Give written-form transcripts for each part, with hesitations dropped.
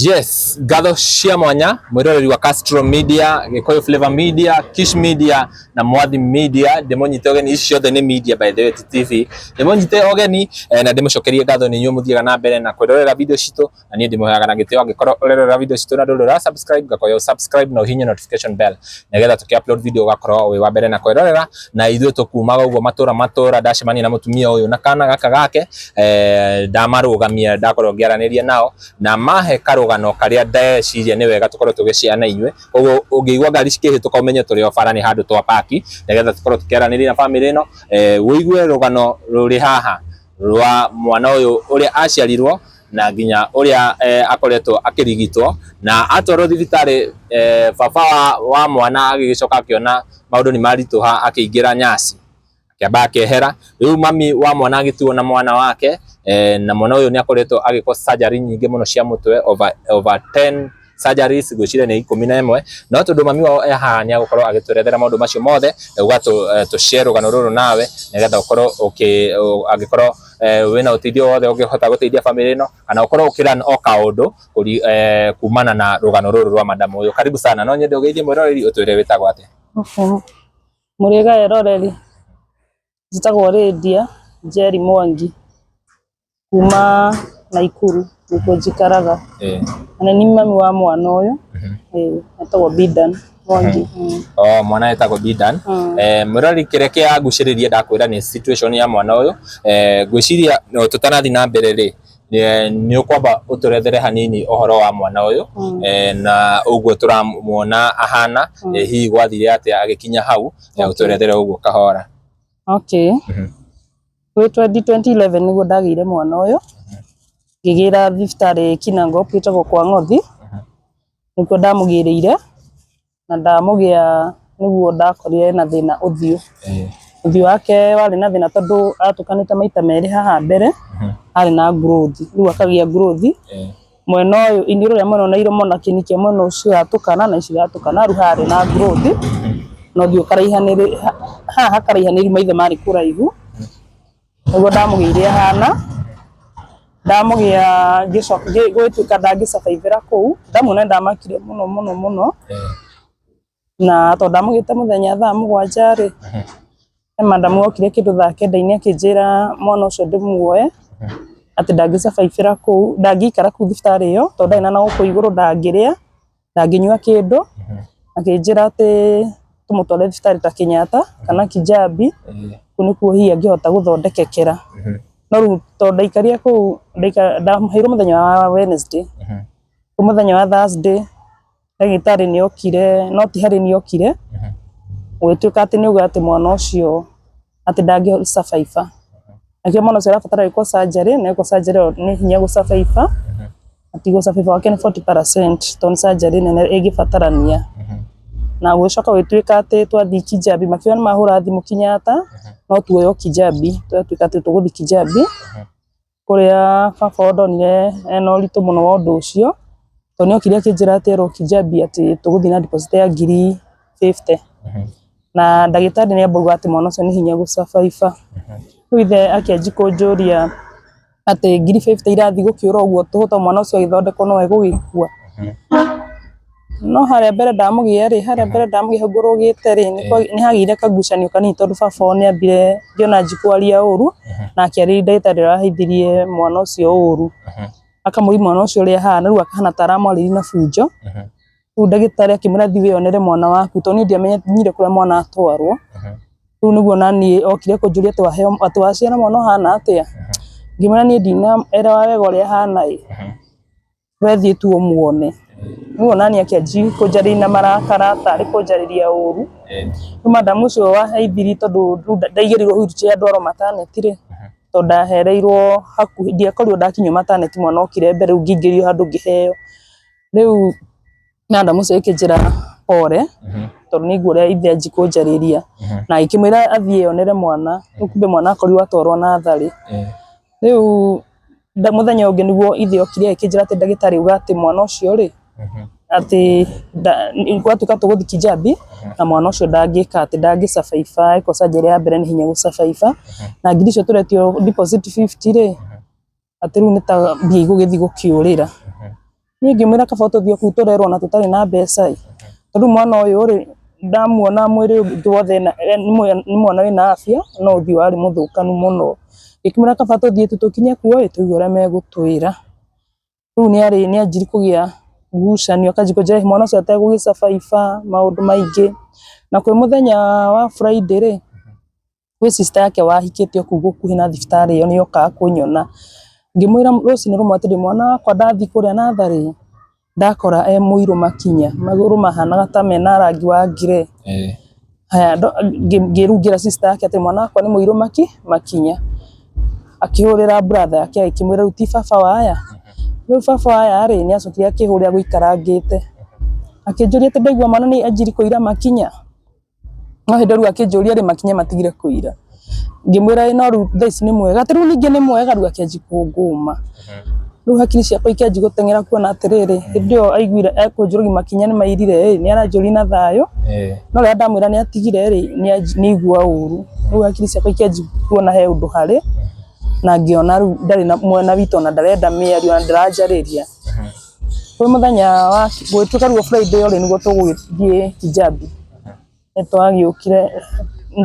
Yes, ngatho cia mwanya mwiroreri wa Castro Media, Gikuyu Flavor Media, Kish Media na Mwathi Media. Ndimunyite ũgeni, ici ciothe nĩ media by the way, ti TV. Ndimunyite ũgeni na ndimucokerie ngatho nĩ inyuĩ mũthiaga na mbere na kwĩrorera video citũ, na niĩ ndĩmũheaga na gĩtĩo. Angĩkorwo ũrerorera video citũ na ndũrĩ ũra subscribe, ngakoya subscribe na ũhihinye notification bell nĩgetha tũkĩ upload video ũgakorwo wĩ wa mbere na kwĩrorera. Na ithuĩ tũkumaga ũguo matũra matũra, ndacemania na mũtumia ũyũ na kana gaka gake, ndamarũgamia, ndakorwo ngĩaranĩria nao na mahe karũgano karĩa ndeciria nĩ wega tũkorwo tũgĩshare na inyuĩ. Koguo ũngĩigua ngari cikĩhĩtũka ũmenye tũrĩ o bara, nĩ handũ twa paki, nĩgetha tũkorwo tũkĩaranĩria na bamĩrĩ ĩno, ũigue rũgano rũrĩ haha rwa mwana ũyũ, ũrĩa aciarirwo na nginya ũrĩa akoretwo akĩrigitwo na atwarwo thibitarĩ. Baba wa mwana agĩgĩcoka akĩona maũndũ nĩ maritũha, akĩingĩra nyaci, akĩamba akehera. Rĩu mami wa mwana agĩtigwo na mwana wake, na mwana ũyũ nĩ akoretwo agĩkwo surgery nyingĩ mũno cia mũtwe, over 10 surgeries, ngwĩciria nĩ 11. No tondũ mami wao e haha, nĩ agũkorwo agĩtwerethera maũndũ macio mothe, uga tũ share rũgano rũrũ nawe, nĩgetha ũkorwo ũkĩ angĩkorwo wĩna ũteithio wothe ũngĩhota gũteithia bamĩrĩ ĩno, kana ũkorwo ũkĩrun o kaũndũ kumana na rũgano rũrũ rwa madamu ũyũ. Karibu sana, no nyende ũgeithie mwĩroreri, ũtwĩre wĩtagwo atĩa. Okay. Mũrĩega eroreri, njĩtagwo Lydia Njeri Mwangi kuma Naikuru, nĩkuo njikaraga. Na nĩ mami wa mwana ũyũ, etagwo Bidan Mwangi. Oh, mwana etagwo Bidan. Mwĩroreri, kĩrĩa kĩangucĩrĩria ndakwĩra nĩ situation ya mwana ũyũ. Ngwĩciria no tũtanathi na mbere rĩ, nĩ ũkwamba ũtũrethere hanini ũhoro wa mwana ũyũ, na ũguo tũramuona ahana, hihi gwathire atĩa agĩkinya hau, ũtũrethere ũguo kahora. Okay. Gwĩ 2011 nĩguo ndagĩire mwana ũyũ, ngĩgĩra thibitarĩ Kinangop ĩtagwo kwa Ng'othi, nĩkuo ndamũgĩrĩire, na ndamũgĩa nĩguo ndakorire ena thĩna ũthiũ. Ũthiũ wake warĩ na thĩna tondũ atũkanĩte maita merĩ haha mbere, arĩ na growth, rĩu akagĩa growth mwena ũyũ, iniũrũ rĩa mwena ũyũ na iromo na kĩni kĩa mwena ũcio ciratũkana na ici iratũkana, rĩu harĩ na growth na ũthiũ ũkaraihanĩrĩ haha hakaraihanĩru, maitho marĩ kũraihu. Nĩguo ndamũgĩire ahana, ndamũgĩa ngĩcoka gũgĩtuĩka ndangĩ survive kũu. Ndamuona nĩndamakire mũno mũno mũno, na tondũ ndamũgĩte mũthenya thaa 7 rĩ, he madamu okire kĩndũ thaa 9-inĩ akĩnjĩra mwana ũcio ndĩmuoe, atĩ ndangĩ survive kũu, ndangĩikara kũu thibitarĩ ĩyo tondũ ndarĩ na gũkũ igũrũ, ndangĩrĩa, ndangĩnyua kĩndũ. Akĩnjĩra atĩ tũmũtware thibitarĩ ta Kenyatta kana Kijabi, kũu nĩkuo hihi angĩhota gũthondekekera. No rĩu tondũ ndaikarire kũu, ndaheirwo mũthenya wa Wednesday, rĩu mũthenya wa Thursday ndagĩtarĩ nĩ okire, no ti harĩ niĩ okire, gũgĩtuĩka atĩ nĩ auga atĩ mwana ũcio atĩ ndangĩ survive. Nakĩo mwana ũcio arabatara gwĩkwo surgery, na ekwo surgery ĩyo nĩ hinya gũ survive, atĩ gũ survive gwake nĩ 40% tondũ nĩ surgery nene ĩngĩbatarania. Na gũgĩcoka gũgĩtuĩka atĩ twathiĩ Kijabi, makiuga nĩ mahũra thimũ Kenyatta, no tuoywo Kijabi, twatuĩka atĩ tũgũthiĩ Kijabi, kũrĩa baba wao ndonire ena ũritũ mũno wa ũndũ ũcio, tondũ nĩ okire akĩnjĩra atĩ erwo Kijabi atĩ tũgũthiĩ na deposit ya 50,000, na ndagĩtarĩ nĩ ambauga atĩ mwana ũcio nĩ hinya gũ survive. Rĩu ithe akĩanjia kũnjũria atĩ 50,000 irathiĩ gũkĩũra ũguo tũhũ, to mwana ũcio agĩthondekwo no egũgĩkua. No harĩa mbere ndamũgĩa rĩ, harĩa mbere ndamũgĩa hau ngũrũgĩte rĩ, nĩ hagĩire kagucanio kanini, tondũ baba wao nĩ ambire ngĩona anjia kwaria ũru, na akĩarĩria ndagĩtarĩ ũrĩa waheithirie mwana ũcio ũru, akamũria mwana ũcio ũrĩa ahana, rĩu akahana ta aramwarĩria na bunjo. Rĩu ndagĩtarĩ akĩmwĩra, "Thiĩ wĩyonere mwana waku," tondũ niĩ ndiamenyire kũrĩa mwana atwarwo. Rĩu nĩguo naniĩ okire kũnjũria atĩ waheo, atĩ waciara mwana ũhana atĩa, ngĩmwĩra niĩ ndinaerewa wega ũrĩa ahana ĩ, we thiĩ tu ũmuone. Rĩu onaniĩ akĩanjia kũnjarĩria na marakara tarĩ kũnjarĩria ũru. Rĩu madamu ũcio waheithirie, tondũ rĩu ndaigĩrĩirwo wheelchair ndwarwo maternity rĩ, tondũ ndahereirwo hakuhĩ, ndiakorirwo ndakinyio maternity, mwana okire mbere, rĩu ngĩingĩrio handũ ngĩheo. Rĩu madamu ũcio agĩkĩnjĩra pore, tondũ nĩ aigua ũrĩa ithe anjia kũnjarĩria, na agĩkĩmwĩra athiĩ eyonere mwana. Rĩu kumbe mwana akorirwo atwarwo natharĩ. Rĩu mũthenya ũngĩ nĩguo ithe okire agĩkĩnjĩra atĩ ndagĩtarĩ auga atĩ mwana ũcio rĩ, atĩ gwatuĩka tũgũthiĩ Kijabi na mwana ũcio ndangĩka atĩ ndangĩ survive, ĩko surgery ya mbere nĩ hinya gũ survive, na ngiri icio tũretio deposit 50 rĩ, atĩ rĩu nĩ ta mbia igũgĩthiĩ gũkĩũrĩra. Niĩ ngĩmwĩra kaba tũthiĩ kũu tũrerwo na tũtarĩ na mbeca ĩ. Tondũ mwana ũyũ rĩ, ndamuona mwĩrĩ wothe nĩ mwana wĩna afya no ũthiũ warĩ mũthũkanu mũno. Ngĩkĩmwĩra kaba tũthiĩ tu tũkinye kuo ĩ, tũigue ũrĩa megũtwĩra. Rĩu nĩ anjirie kũgĩa ngucanio akanjia kũnjĩra mwana ũcio ategũgĩ survive maũndũ maingĩ. Na kwĩ mũthenya wa Friday rĩ, gwĩ sister yake wahikĩte o kũu gũkuhĩ na thibitarĩ ĩyo nĩ okaga kũnyona. Ngĩmwĩra rũcinĩ rũmwe atĩrĩ, mwana wakwa ndathiĩ kũrĩa natharĩ ndakora e mũirũ makinya, magũrũ mahanaga ta mena rangi wa grey. Haya rĩu ngĩra sister yake atĩ mwana wakwa nĩ mũirũ makinya. Akĩhũrĩra brother yake agĩkĩmwĩra rĩu ti baba wa aya. Rĩu baba wa aya rĩ, nĩ acokire akĩhũrĩra gũikarangĩte. Akĩnjũria atĩ ndaigua mwana nĩ anjirie kũira makinya. No hĩndĩ rĩu akĩnjũria rĩ makinya matigire kũira. Ngĩmwĩra ĩ no rĩu thaa ici nĩ mwega, atĩ rĩu ningĩ nĩ mwega rĩu akĩanjia kũngũma. Rĩu hakiri ciakwa ikĩanjia gũteng'era kuona atĩrĩrĩ, hĩndĩ ĩyo aiguire ekũnjũria makinya nĩ mairire ĩ, nĩ aranjũria na thayũ, no rĩrĩa ndamwĩra nĩ atigire rĩ, nĩ aigua ũru. Rĩu hakiri ciakwa ikĩanjia kuona he ũndũ harĩ, na ngĩona rĩu ndarĩ na mwena witũ ona ndarenda mĩario ona ndaranjarĩria. Kwĩ mũthenya wa gũgĩtuĩka rĩu Friday ĩyo rĩ, nĩguo tũgũgĩthiĩ Kijabi. Nĩ twagĩũkire,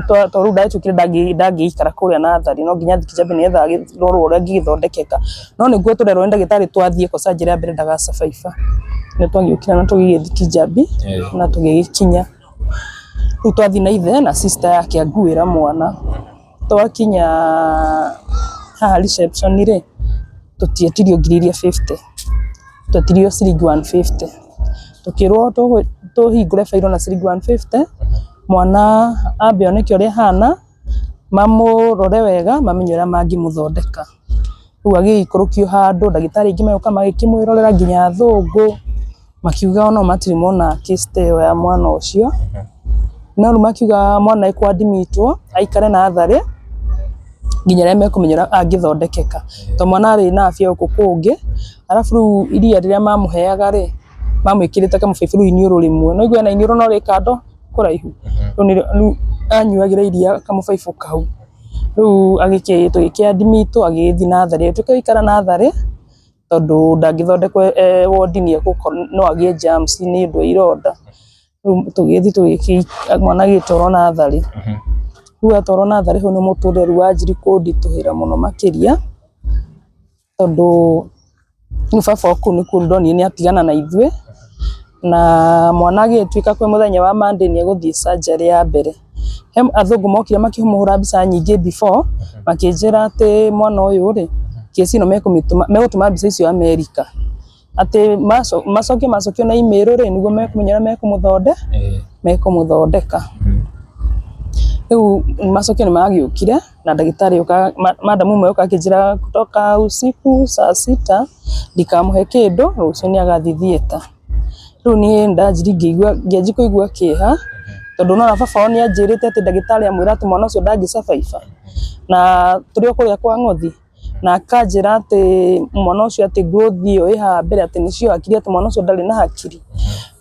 tondũ rĩu ndagĩtuĩkire ndangĩikara kũrĩa natharĩ no nginya athiĩ Kijabi nĩgetha akĩrorwo ũrĩa angĩgĩthondekeka. No nĩguo tũrerwo nĩ ndagĩtarĩ twathiĩ kwa surgery ya mbere ndaga survive. Nĩ twagĩũkire na tũgĩgĩthiĩ Kijabi na tũgĩgĩkinya. Rĩu twathiĩ na ithe na sister yake anguĩra mwana. Twakinya haha reception rĩ, tũtietirio ngiri iria 50, twetirio ciringi 150. Tũkĩrwo tũhingũre bairo na ciringi 150, mwana ambe oneke ũrĩa ahana, mamũrore wega mamenye ũrĩa mangĩmũthondeka. Rĩu agĩgĩikũrũkio handũ, ndagĩtarĩ aingĩ magĩũka magĩkĩmwĩrorera nginya athũngũ, makiuga onao matirĩ mona case ta ĩyo ya mwana ũcio. No rĩu makiuga mwana ekũ admit wo aikare natharĩ nginya rĩrĩa mekũmenya ũrĩa angĩthondekeka. Tondũ mwana arĩ na afya gũkũ kũngĩ, arabu rĩu iria rĩrĩa mamũheaga rĩ, mamwĩkĩrĩte kamũbaibũ rĩu iniũrũ rĩmwe, nĩ ũraigua ena iniũrũ no rĩ kando kũraihu, rĩu anyuagĩra iria kamũbaibũ kau. Rĩu tũgĩkĩ admit wo agĩgĩthiĩ natharĩ, agĩtuĩka gũikara natharĩ tondũ ndangĩthondekwo e wondi no agĩe germs nĩ ũndũ wa ironda. Rĩu tũgĩthiĩ mwana agĩtwarwo natharĩ. Rĩu atwarwo natharĩ hau nĩ mũtũrĩre rĩu wanjirie kũnditũhĩra mũno makĩria, tondũ rĩu baba kũu nĩkuo ndonire nĩ atigana na ithuĩ, na mwana agĩtuĩka kwĩ mũthenya wa Monday nĩ egũthiĩ surgery ya mbere. He athũngũ mokire makĩmũhũra mbica nyingĩ before, makĩnjĩra atĩ mwana ũyũ rĩ, case ĩno megũtũma mbica icio America. Atĩ macokio macokio na email rĩ, nĩguo mekũmenya ũrĩa mekũmũthondeka. Rĩu macokio nĩ magĩũkire na ndagĩtarĩ oka, madam ũmwe oka akĩnjĩra kutoka usiku saa sita ndikamũhe kĩndũ, rũciũ nĩ agathiĩ theatre. Rĩu niĩ ndanjirie ngĩigua, ngĩanjia kũigua kĩeha, tondũ nĩ wona baba wao nĩ anjĩrĩte atĩ ndagĩtarĩ amwĩra atĩ mwana ũcio ndangĩ survive, na tũrĩ o kũrĩa kwa ng'othi. Na akanjĩra atĩ mwana ũcio atĩ growth ĩyo ĩ haha mbere atĩ nĩcio hakiri atĩ mwana ũcio ndarĩ na hakiri.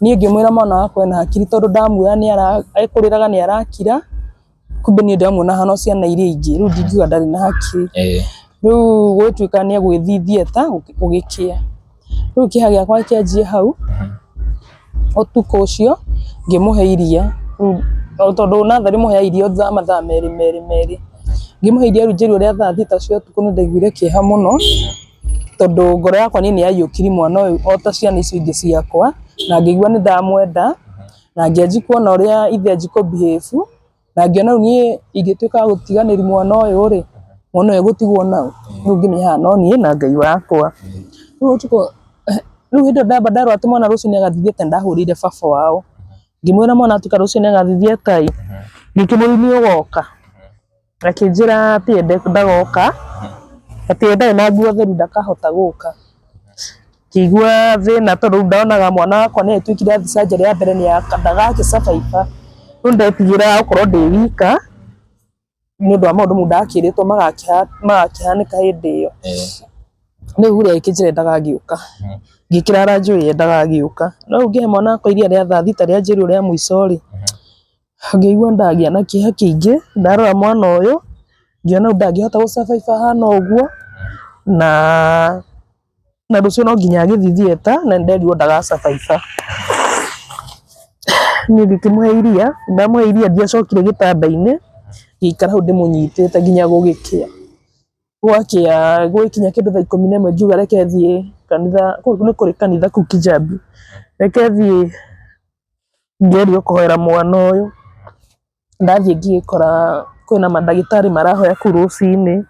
Niĩ ngĩmwĩra mwana wakwa ena hakiri tondũ ndamwĩra ekũrĩraga nĩ arakira, kumbe niĩ ndĩramuona ahana o ciana iria ingĩ, rĩu ndingiuga ndarĩ na hakiri. Rĩu gũgĩtuĩka nĩ egũgĩthiĩ theatre gũgĩkĩa. Rĩu kĩeha gĩakwa gĩkĩanjia hau, ũtukũ ũcio ngĩmũhe iria, tondũ natharĩ ũmũheaga iria thutha wa mathaa merĩ merĩ merĩ. Ngĩmũhe iria rĩu njĩrwo rĩa thaa thita cia ũtukũ nĩ ndaiguire kĩeha mũno, tondũ ngoro yakwa niĩ nĩ yaiyũkirie mwana ũyũ o ta ciana icio ingĩ ciakwa, na ngĩigua nĩ ndamwenda, na ngĩanjia kuona ũrĩa ithe anjia kũ behave. Na ngĩona rĩu niĩ ingĩtuĩka wa gũtiganĩria mwana ũyũ rĩ, mwana ũyũ egũtigwo naũ? Rĩu ngĩmenya haha no niĩ na Ngai wakwa. Rĩu ũtukũ, rĩu hĩndĩ ĩyo ndamba nderwo atĩ mwana rũciũ nĩ agathiĩ theatre nĩ ndahũrĩire baba wao, ngĩmwĩra mwana atuĩka rũciũ nĩ agathiĩ theatre ĩ, ngĩkĩmũria nĩ ũgoka? Akĩnjĩra atĩ ye ndagoka, atĩ ye ndarĩ na nguo theru ndakahota gũka. Ngĩigua thĩna tondũ rĩu ndonaga mwana wakwa nĩ agĩtuĩkire athiĩ surgery ya mbere ndagakĩ survive. Rĩu ndetigĩraga gũkorwo ndĩ wika nĩ ũndũ wa maũndũ mau ndakĩrĩtwo magakĩhanĩka hĩndĩ ĩyo. Rĩu rĩ agĩkĩnjĩra ndagagĩũka, ngĩkĩrara njũĩ ye ndagagĩũka. No rĩu ngĩhe mwana wakwa iria rĩa thaa thita rĩa njĩrwo rĩa mũico rĩ, ngĩigua ndagĩa na kĩeha kĩingĩ, ndarora mwana ũyũ, ngĩona ũyũ ndangĩhota gũ survive ahana ũguo, na. Na rũciũ no nginya agĩthiĩ theatre na nĩnderirwo ndagacabaiba. Niĩ ngĩkĩmũhe iria, ndamũhe iria ndiacokire gĩtanda-inĩ, ngĩikara hau ndĩmũnyitĩte nginya gũgĩkĩa. Gwakĩa gũgĩkinya kĩndũ thaa 11 ngiuga reke thiĩ kanitha, kũu nĩ kũrĩ kanitha kũu Kijabi, reke thiĩ ngerie kũhoera mwana ũyũ. Ndathiĩ ngĩgĩkora kwĩna mandagĩtarĩ marahoya kũu rũcinĩ,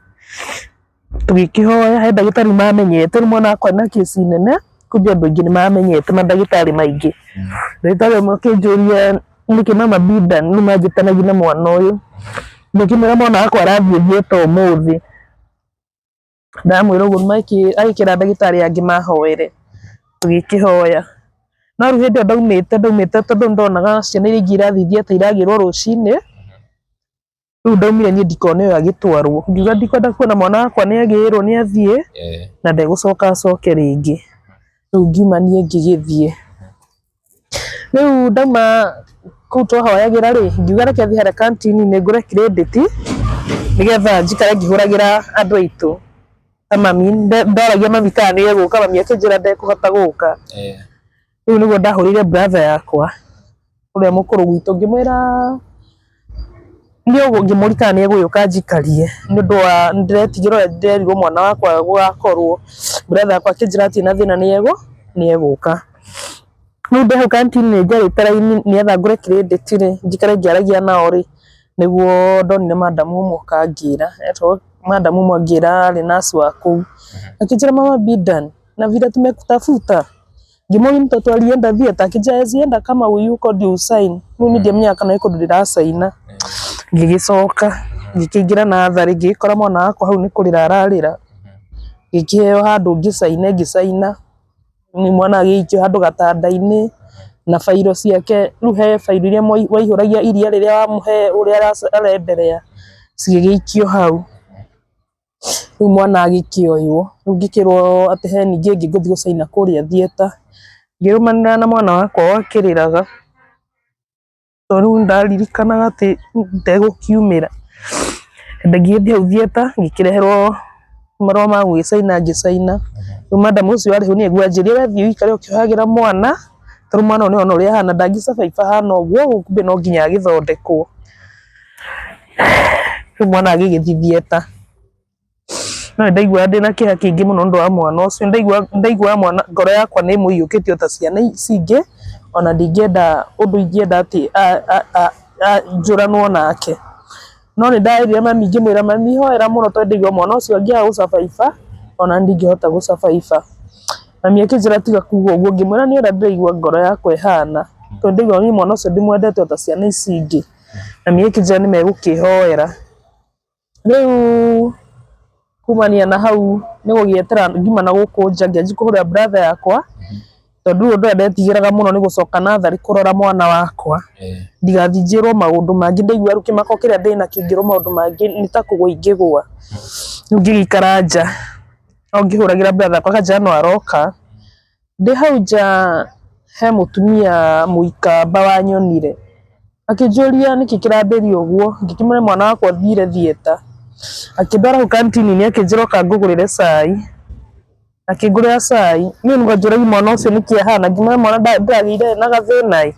tũgĩkĩhoya, he ndagĩtarĩ mamenyete, rĩu mwana wakwa ena kĩci nene, kumbe andũ aingĩ nĩ mamenyete mandagĩtarĩ maingĩ. Ndagĩtarĩ ũmwe akĩnjũria nĩkĩ mama Binda nĩ manjĩtanagia na mwana ũyũ, ngĩkĩmwĩra mwana wakwa arathiĩ theatre ũmũthĩ. Ndamwĩra ũguo agĩkĩra ndagĩtarĩ angĩ mahoere, tũgĩkĩhoya. No rĩu hĩndĩ ĩyo ndaumĩte ndaumĩte tondũ nĩndonaga ciana iria ingĩ irathiĩ theatre iragĩrwo rũcinĩ, rĩu ndaumire niĩ ndikone ũyũ agĩtwarwo. Ngiuga ndikwenda kuona mwana wakwa nĩ agĩrwo nĩ athiĩ, na ndegũcoka acoke rĩngĩ. Rĩu ngiuma niĩ ngĩgĩthiĩ. Rĩu ndauma kũu twahoyagĩra rĩ, ngiuga reke thiĩ harĩa kantini-inĩ ngũre credit nĩgetha njikare ngĩhũragĩra andũ aitũ ta mami. Ndoragia mami kana nĩ egũka, mami akĩnjĩra ndekũhota gũka. Rĩu nĩguo ndahũrĩire brother yakwa ũrĩa mũkũrũ gwitũ ngĩmwĩra nĩ ũguo, ngĩmũria kana nĩ egũgĩũka anjikarie nĩ ũndũ wa nĩndĩretigĩra ũrĩa ndĩrerirwo mwana wakwa gũgakorwo. Brother yakwa akĩnjĩra hatirĩ na thĩna nĩ egũka. Rĩu ndĩ hau kantini-inĩ njarĩte raini nĩgetha ngũre credit rĩ, njikare ngĩaragia nao rĩ, nĩguo ndonire madam ũmwe oka angĩra, etagwo madam ũmwe angĩra arĩ nurse wa kũu, akĩnjĩra mama Bidan, na vile tumekutafuta ngĩmũria mtoto alienda theatre akĩnjĩra hawezi enda kama huyuko ndio usign. Rĩu niĩ ndiamenyaga kana he kũndũ ndĩracaina. Ngĩgĩcoka ngĩkĩingĩra natharĩ ngĩgĩkora mwana wakwa hau nĩ kũrĩra ararĩra, ngĩkĩheo handũ ngĩcaine ngĩcaina, mwana agĩikio handũ gatanda-inĩ na bairo ciake, rĩu he bairo iria waihũragia iria rĩrĩa wamũhe ũrĩa arenderea cigĩgĩikio hau. Rĩu mwana agĩkĩoywo, rĩu ngĩkĩrwo atĩ he ningĩ ĩngĩ ngũthiĩ gũcaina kũrĩa theatre, ngĩrũmanĩrĩra na mwana wakwa o akĩrĩraga, tondũ rĩu nĩndaririkanaga atĩ ndegũkiumĩra. Ngĩthiĩ hau theatre ngĩkĩreherwo marũa ma gũgĩcaina ngĩcaina, rĩu madam ũcio warĩ hau nĩwe anjĩrire we thiĩ ũikare ũkĩohagĩra mwana, tondũ mwana ũyũ nĩwona ũrĩa ahana ndangĩ survive ahana ũguo, kumbe no nginya agĩthondekwo. Rĩu mwana agĩgĩthiĩ theatre, no nĩndaiguaga ndĩna kĩeha kĩingĩ mũno nĩ ũndũ wa mwana ũcio, nĩndaiguaga mwana ngoro yakwa nĩ ĩmũiyũkĩtie ota ciana ici ingĩ, ona ndingĩenda ũndũ ingĩenda atĩ njũranwo nake. No nĩndaĩrire mami ngĩmwĩra mami hoera mũno tondũ ndaigua mwana ũcio angĩaga gũ survive ona niĩ ndingĩhota gũ survive. Mami akĩnjĩra tiga kuga ũguo, ngĩmwĩra nĩ ũrĩa ndĩraigua ngoro yakwa ĩhana, tondũ ndaigua niĩ mwana ũcio ndĩmwendete ota ciana ici ingĩ. Mami akĩnjĩra nĩ megũkĩhoera. Rĩu kumania na hau nĩ gũgĩetera ngiuma na gũkũ nja ngĩanjia kũhũrĩra brother yakwa, tondũ rĩu ũndũ ũrĩa ndetigĩraga mũno nĩ gũcoka natharĩ kũrora mwana wakwa, ndigathiĩ njĩrwo maũndũ mangĩ, ndaigua rĩu kĩmako kĩrĩa ndĩnakĩo ingĩrwo maũndũ mangĩ nĩ ta kũgwa ingĩgwa. Rĩu ngĩgĩikara nja o ngĩhũragĩra brother yakwa akanjĩra no aroka. Ndĩ hau nja he mũtumia mũikamba wanyonire, akĩnjũria nĩkĩ kĩrambĩria ũguo, ngĩkĩmwĩra mwana wakwa athire theatre, akĩndwara hau kantini-inĩ akĩnjĩra oka ngũgũrĩre cai, akĩngũrĩra cai, niĩ nĩguo anjũragia mwana ũcio nĩkĩ ahana, ngĩmwĩra mwana ndagĩire na gathĩna ĩ,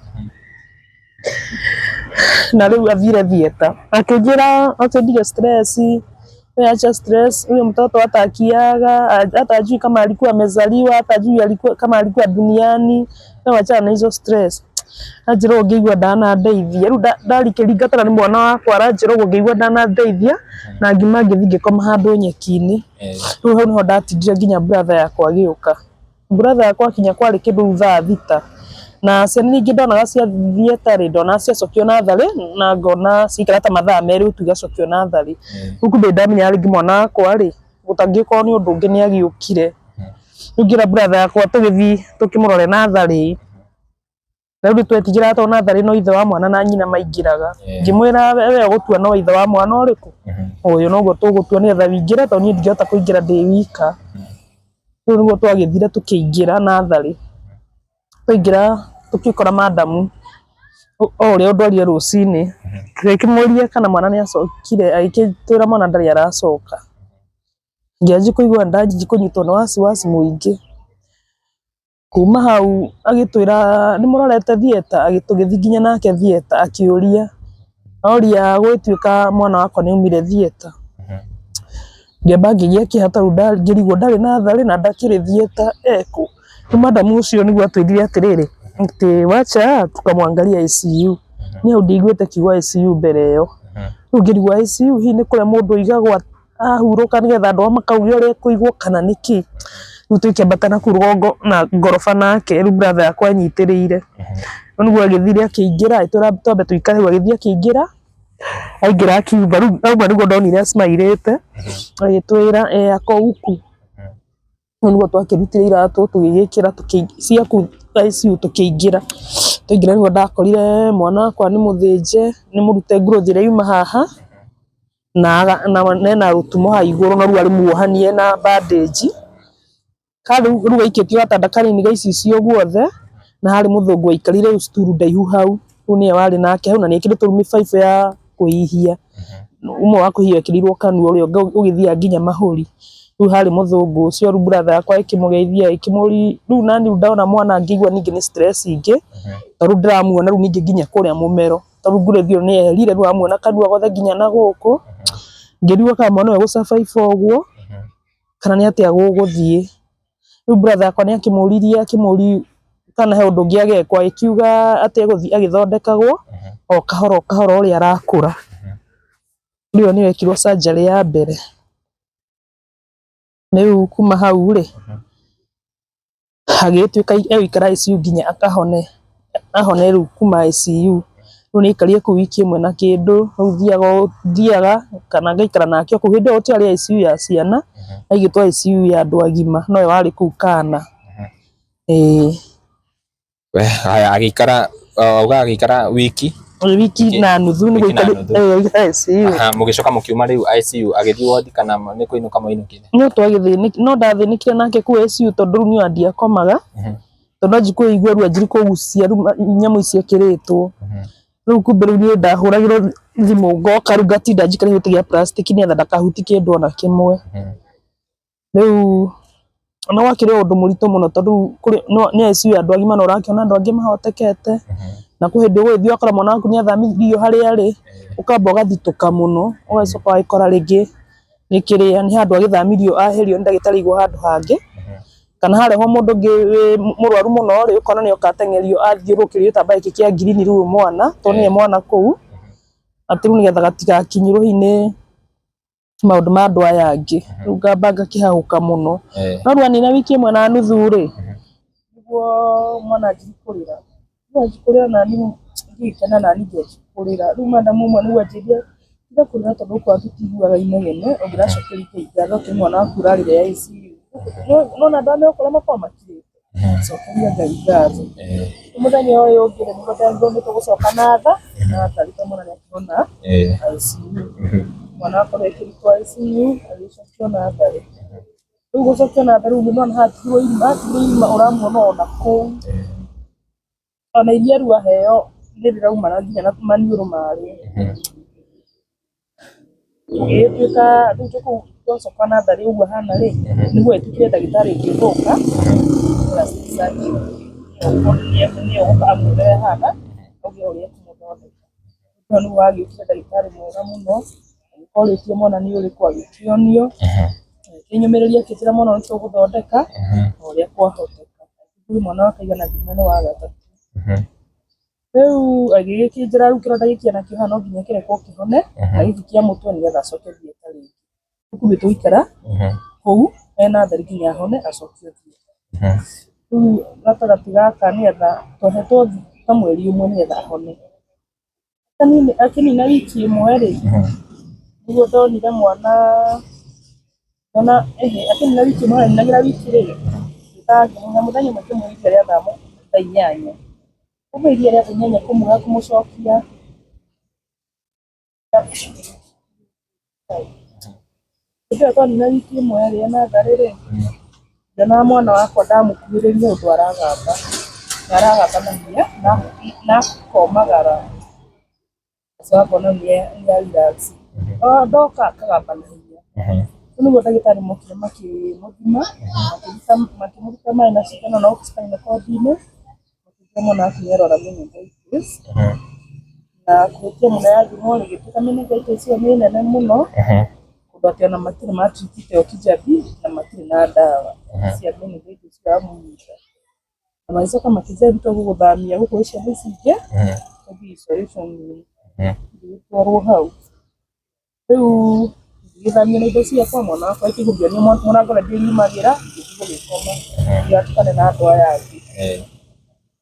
na rĩu athire theatre, akĩnjĩra atĩ ndige stress, we acha stress, huyo mtoto hata akiaga, hata hajui kama alikuwa amezaliwa, hata hajui alikuwa, kama alikuwa duniani, we wachana na hizo stress. Anjĩra ũguo ngĩigua ndanandeithia, rĩu ndarikĩringa tara nĩ mwana wakwa aranjĩra ũguo ngĩigua ndanandeithia, na ngiuma ngĩthiĩ ngĩkoma handũ nyeki-inĩ, rĩu hau nĩho ndatindire nginya brother yakwa agĩũka. Brother yakwa akinya kwarĩ kĩndũ thaa thita, na ciana iria ingĩ ndonaga cia theatre rĩ, ndonaga ciacokio natharĩ na ngona ciaikara ta mathaa merĩ ũtukũ igacokio natharĩ. Rĩu kumbe nĩndamenyaga rĩngĩ mwana wakwa rĩ, gũtangĩkorwo nĩ ũndũ ũngĩ nĩ agĩũkire. Rĩu ngĩra brother yakwa tũgĩthiĩ tũkĩmũrore natharĩ, na rĩu nĩtwetigĩraga tondũ natharĩ no ithe wa mwana na nyina maingĩraga. Ngĩmwĩra we ũgũtua no ithe wa mwana ũrĩkũ? Ũyũ noguo tũgũtua nĩgetha wĩingĩre tondũ niĩ ndingĩhota kũingĩra ndĩ wika. Rĩu nĩguo twagĩthire tũkĩingĩra natharĩ, twaingĩra tũgĩkora madam o ũrĩa ũndwarire rũcinĩ, tũgĩkĩmũria kana mwana nĩ acokire, agĩkĩtwĩra mwana ndarĩ aracoka. Ngĩanjia kũigua ndanjia kũnyitwo nĩ wasiwasi mũingĩ. Kuma hau agĩtwĩra nĩ mũrorete theatre, tũgĩthiĩ nginya nake theatre akĩũria, oria gũgĩtuĩka mwana wakwa nĩ aumire theatre. Ngĩamba ngĩgĩa kĩeha tondũ ngĩrigwo ndarĩ natharĩ na ndakĩrĩ theatre ekũ. Rĩu madam ũcio nĩguo atwĩrire atĩrĩrĩ, atĩ wacha tukamwangalia ICU. Niĩ hau ndiaiguĩte kiugo ICU mbere ĩyo. Rĩu ngĩrigwo ICU hihi nĩ kũrĩa mũndũ aigagwo ahurũka nĩgetha andũ ao makauge ũrĩa ekũigwo kana nĩkĩ. Rĩu tũkĩambata na kũu rũgongo na ngoroba nake, rĩu brother yakwa anyitĩrĩire. Rĩu nĩguo agĩthire akĩingĩra, agĩtwĩra twambe tũikare hau, agĩthiĩ akĩingĩra, aingĩra akiuma, rĩu auma nĩguo ndonire acimairĩte, agĩtwĩra ako huku. Rĩu nĩguo twakĩrutire iratũ tũgĩgĩkĩra cia kũu ICU tũkĩingĩra, twaingĩra nĩguo ndakorire mwana wakwa nĩ mũthĩnje, nĩ mũrute growth ĩrĩa yuma haha, na ena rũtumo haha igũrũ na rĩu arĩ muohanie na bandage. Rĩu gaikĩtio gatanda kanini gaicicio guothe, na harĩ mũthũngũ waikarĩire rĩu stool ndaihu hau, rĩu nĩwe warĩ nake hau na nĩ ekĩrĩtwo mĩbaibũ ya kũhihia, ũmwe wa kũhihia wekĩrirwo kanua ũrĩa ũngĩ ũgĩthiaga nginya mahũri. Rĩu harĩ mũthũngũ ũcio rĩu brother yakwa ĩkĩmũgeithia ĩkĩmũri rĩu nani ndona mwana ngĩigua ningĩ nĩ stress ingĩ, tondũ rĩu ndĩramuona rĩu ningĩ nginya kũrĩa mũmero, tondũ ngurĩthi ĩyo nĩ yeherire rĩu amuona kanua gothe nginya na gũkũ, ngĩrigwo kana mwana ũyũ egũ survive ũguo, kana nĩ atĩa gũgũthiĩ. Rĩu brother yakwa nĩ akĩmũririe akĩmũria kana he ũndũ ũngĩ agekwo, agĩkiuga atĩ egũthiĩ agĩthondekagwo o kahora o kahora ũrĩa arakũra. Rĩu ĩyo nĩyo ekirwo surgery ya mbere. Rĩu kuma hau rĩ, agĩgĩtuĩka egũikara ICU nginya akahone, ahone rĩu kuma ICU. Rĩu nĩ aikarire kũu wiki ĩmwe na kĩndũ, rĩu thiaga thiaga kana ngaikara nake o kũu. Hĩndĩ ĩyo gũtiarĩ ICU ya ciana, aigĩtwo ICU ya andũ agima, nowe warĩ kũu kana. Ĩĩ. We, haya agĩikara auga agĩikara wiki Wiki na nuthu nĩguo Wiki na aikare nuthu. aikare ICU. Aha, mũgĩcoka mũkiuma rĩu ICU agĩthiĩ wodi kana nĩ kũinũka mwainũkire? No twagĩthĩnĩkire, no ndathĩnĩkire nake kũu ICU tondũ rĩu niĩ ndiakomaga, tondũ anjia kũigua ruo anjia kũgucia rĩu nyamũ ici ekĩrĩtwo. Rĩu kumbe rĩu niĩ ndahũragĩrwo thimũ ngoka rĩu ngatinda njikarĩire gĩtĩ gĩa plastic nĩgetha ndakahutie kĩndũ ona kĩmwe. Rĩu no wakĩrĩ ũndũ mũritũ mũno tondũ kũrĩ nĩ ICU ya andũ agima na ũrakĩona andũ angĩ mahotekete, na kwĩ hĩndĩ ũgũgĩthiĩ ũgakora mwana waku nĩ athamithirio harĩa arĩ, ũkamba ũgathitũka mũno, ũgacoka ũgagĩkora rĩngĩ nĩ kĩrĩa nĩ handũ agĩthamirio aherio nĩ ndagĩtarĩ aigwo handũ hangĩ, kana harehwo mũndũ ũngĩ wĩ mũrwaru mũno rĩ, ũkona nĩ oka ateng'erio athiũrũrũkĩrio gĩtambaya gĩkĩ kĩa ngirini rĩu mwana, tondũ nĩwe mwana kũu, atĩ rĩu nĩgetha gatigakinyĩrwo hihi nĩ maũndũ ma andũ aya angĩ, rĩu ngamba ngakĩhahũka mũno. No rĩu anina wiki ĩmwe na nuthu rĩ, nĩguo mwana anjirie kũrĩra, rĩu anjia kũrĩra nani ngĩgĩkena nani ngĩanjia kũrĩra, rĩu madam ũmwe nĩguo anjĩrire tiga kũrĩra tondũ gũkũ tũtiiguaga inegene, ũngĩracokeria Ngai ngatho atĩ mwana waku ũrarĩra e ICU. Nĩwona andũ arĩa me kũrĩa makoragwo makirĩte, cokeria Ngai ngatho. Rĩu mũthenya ũyũ ũngĩ rĩ, nĩguo nderirwo nĩ tũgũcoka na tha, na tha rĩu mwana nĩ akĩhona ICU. Mwana akorwo ekĩrĩtwo ICU, agĩcokio natharĩ. Rĩu gũcokio natharĩ rĩu mwana hatigirwo irima, hatigirwo irima ũramuona ona kũu. Ona iria rĩu aheo nĩ rĩraumana nginya na maniũrũ marĩo. Gũgĩtuĩka rĩu twĩ kũu twacoka natharĩ ũguo hana rĩ, nĩguo gwatuĩkire ndagĩtarĩ ũngĩ ũgũka, plastic surgeon, nĩwe ũgũka amuone ũrĩa ahana, auge ũrĩa ekũmũthondeka. Ũcio nĩguo wagĩũkire ndagĩtarĩ mwega mũno, agĩũka orĩtie mwana nĩ ũrĩkũ, agĩkĩonio, akĩnyũmĩrĩria akĩnjĩra mwana ũyũ nĩ tũgũthondeka o ũrĩa kwahoteka. Rĩu mwana wa kaigana nginya nĩ wa gatatũ. Rĩu agĩgĩkĩnjĩra rĩu kĩronda gĩkĩ enakĩo haha no nginya kĩrekwo kĩhone, na gĩkĩ kĩa mũtwe nĩgetha acoke theatre rĩngĩ. Rĩu kumbe tũgũikara kũu ena theri nginya ahone acokio theatre. Rĩu gatagatĩ gaka nĩgetha twahetwo ta mweri ũmwe nĩgetha ahone. Akĩnina wiki ĩmwe rĩ, nĩguo ndonire mwana, ndona ĩhĩ, akĩnina wiki ĩmwe aninagĩra wiki rĩ, ngĩmũhe mũthenya ũmwe ngĩmũhe iria rĩa thaa inyanya. Kũmũhe iria rĩa thaa inyanya kũmũhe kũmũcokia. Hĩndĩ ĩyo twanina wiki ĩmwe rĩ, ena natharĩ rĩ, ngĩona mwana wakwa ndamũkuhĩrĩria ũndũ aragamba, na aragamba na hinya na akomagara, ngacoka ngona nĩ a relax. Ndoka akagamba na hinya. Rĩu nĩguo ndagĩtarĩ mokire makĩmũthima, makĩmũruta maĩ na cindano na gũkũ spinal cord-inĩ, makĩnjĩra mwana waku nĩ arwara meningitis. Na kũhĩtia mũno yathimwo rĩgĩtuĩka meningitis ĩyo nĩ nene mũno, ũndũ atĩ ona matirĩ ma treat ĩyo Kijabi na matirĩ na ndawa cia meningitis ĩyo yamũnyita. Na magĩcoka makĩnjĩra rĩu tũgũgũthamia gũkũ gwĩ ciana ici ingĩ, ũthiĩ isolation ngĩgĩtwarwo hau. Rĩu ngĩgĩthamio na indo ciakwa, mwana wakwa akĩhumbio nĩ mũrango ũrĩa ndĩriumagĩra, ngĩthiĩ gũgĩkoma ndigatukane na andũ aya angĩ.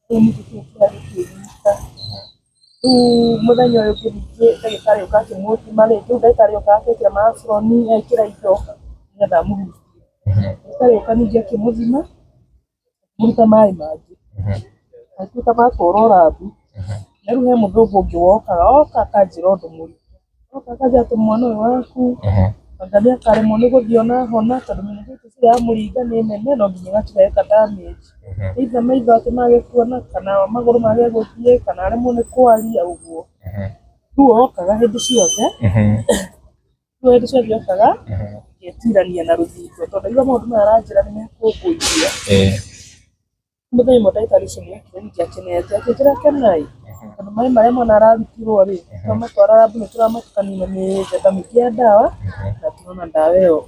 Rĩu nĩkĩo kĩu kĩarĩ kĩnyita. Rĩu mũthenya ũyũ ũngĩ ningĩ ndagĩtarĩ oka akĩmũthima rĩngĩ, rĩu ndagĩtarĩ oka akekĩra maaburoni, ekĩra indo nĩgetha amũhutie. Ndagĩtarĩ oka ningĩ akĩmũthima, akĩmũruta maĩ mangĩ, agĩtuĩka matwarwo rabu. Na rĩu he mũthũngũ ũngĩ wokaga, oka akanjĩra ũndũ mũritũ, oka akanjĩra atĩ mwana ũyũ waku anga nĩ akaremwo nĩ gũthiĩ ona hona tondũ meningitis ĩrĩa yamũringa nĩ nene no nginya ĩgatiga eka damage. Either maitho ake mage kuona kana magũrũ mage gũthiĩ kana aremwo nĩ kwaria ũguo. Rĩu okaga hĩndĩ ciothe, rĩu hĩndĩ ciothe okaga ngetirania na rũthingo tondũ ndaigua maũndũ maya aranjĩra nĩ mekũngũithia. Mũthenya ũmwe ndagĩtarĩ ũcio nĩ okire ningĩ akenete akĩnjĩra kenai tondũ maĩ marĩa mwana ararutirwo rĩ, twamatwara rabu nĩ tũramatukania na mĩthemba mĩingĩ ya ndawa na tũrona ndawa ĩyo,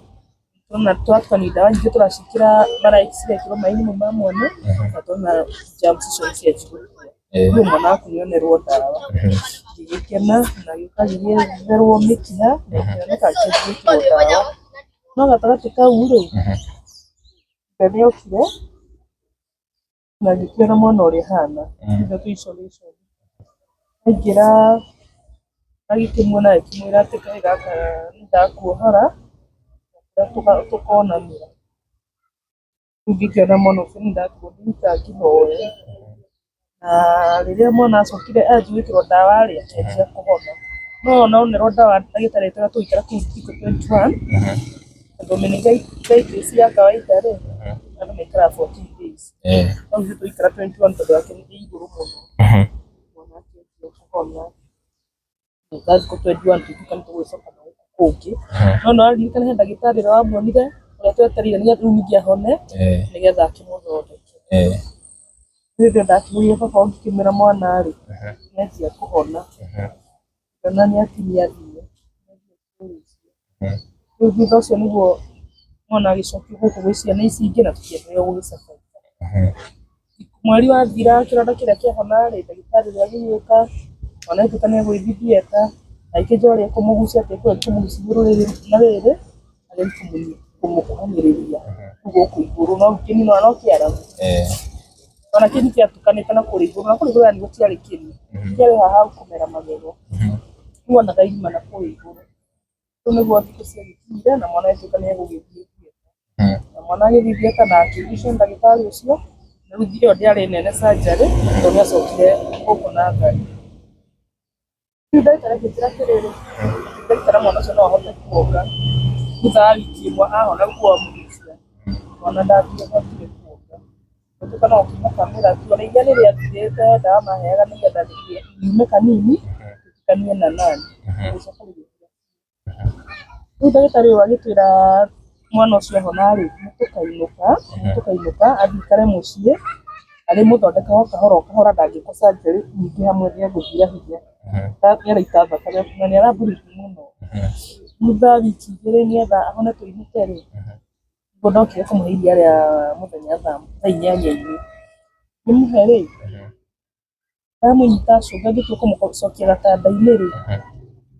tũrona tũratukania ndawa nyingĩ tũraciĩkĩra cirekĩrwo maĩ-inĩ mau ma mwana na tũrona germs icio nĩ cianjia gũkua. Rĩu mwana waku nĩ onerwo ndawa. Ngĩgĩkena na agĩũka agĩgĩetherwo mĩkiha na ĩkĩoneka akĩanjia gwĩkĩrwo ndawa. No gatagatĩ kau rĩ, Ithe nĩ okire na agĩkĩona mwana ũrĩa ahana, ithe twĩ isolation. Aingĩra agĩkĩmuona agĩkĩmwĩra atĩ kahĩĩ gaka nĩ ndakuohora tũkonanĩra. Rĩu ngĩkĩona mwana ũcio nĩ ndatigwo ndĩ wika ngĩhoya. Na rĩrĩa mwana acokire anjia gwĩkĩrwo ndawa rĩ, akĩanjia kũhona. No ona onerwo ndawa ndagĩtarĩ agĩtwĩra tũgũikara kũu thikũ 21, tondũ meningitis ya kawaida rĩ, andũ maikaraga 14 days. No ithuĩ tũikara 21 tondũ yake nĩ ĩ igũrũ mũno. Mwana akĩanjia kũhona. Thutha wa thikũ 21 tũgĩtuĩka nĩ tũgũgĩcoka na gũkũ kũngĩ. No nĩ ũraririkana he ndagĩtarĩ ũrĩa wamuonire ũrĩa twetereire nĩgetha rĩu ningĩ ahone nĩgetha akĩmũthondeke. Hĩndĩ ĩyo ndakĩgũrire baba ngĩkĩmwĩra mwana rĩ, nĩ anjia kũhona. Ngĩona nĩ atinia thimũ. Rĩu thutha ũcio nĩguo mwana agĩcokio gũkũ gwĩ ciana ici ingĩ na tũkĩenderea gũgĩcabania. Mweri wathira kĩronda kĩrĩa kĩahona rĩ, ndagĩtarĩ ũrĩa agĩgĩũka, mwana agĩtuĩka nĩ egũgĩthiĩ theatre, agĩkĩnjĩra ũrĩa ekũmũgucia atĩ ekũgeria kũmũgucia igũrũ rĩrĩ na rĩrĩ, agerie kũmũkuhanĩrĩria kũu gũkũ igũrũ, no kĩni nĩwona no kĩaramu. Ona kĩni kĩatukanĩte na kũrĩa igũrũ, na kũrĩa igũrũ yani gũtiarĩ kĩni, kĩarĩ haha ha kũmera magego, rĩu wonaga irima na kũrĩa igũrũ. Rĩu nĩguo thikũ ciagĩkinyire na mwana agĩtuĩka nĩ egũgĩthiĩ theatre. Na mwana agĩthiĩ theatre na akĩgucio nĩ ndagĩtarĩ ũcio, rĩu ĩyo ndĩarĩ nene surgery tondũ nĩ acokire gũkũ na ngari. Rĩu ndagĩtarĩ akĩnjĩra atĩrĩrĩ, ndagĩtarĩ mwana ũcio no ahote kuonga thutha wa wiki ĩmwe ahona kũamũgucia, mwana ndangĩahotire kuonga. Gũtuĩka no ũkĩmũkamĩra tu, ona iria nĩ rĩathirĩte ndawa maheaga nĩgetha riume kanini, rĩtukanie na nani, rĩgĩcoka rĩgĩthira. Rĩu ndagĩtarĩ ũyũ agĩtwĩra mwana ũcio ahona rĩ, nĩ tũkainũka, nĩ tũkainũka athiĩ aikare mũciĩ, arĩmũthondekaga o kahora o kahora ndangĩkwo surgery nyingĩ hamwe nĩ egũthira hinya. Nĩ araita thakame na nĩ ara bleed mũno. Thutha wa wiki igĩrĩ nĩgetha ahone tũinũke rĩ, nĩguo ndokire kũmũhe iria rĩa mũthenya thaa inyanya-inĩ. Ngĩmũhe rĩ, ndamũnyita acũnga ngĩtua kũmũcokia gatanda-inĩ rĩ,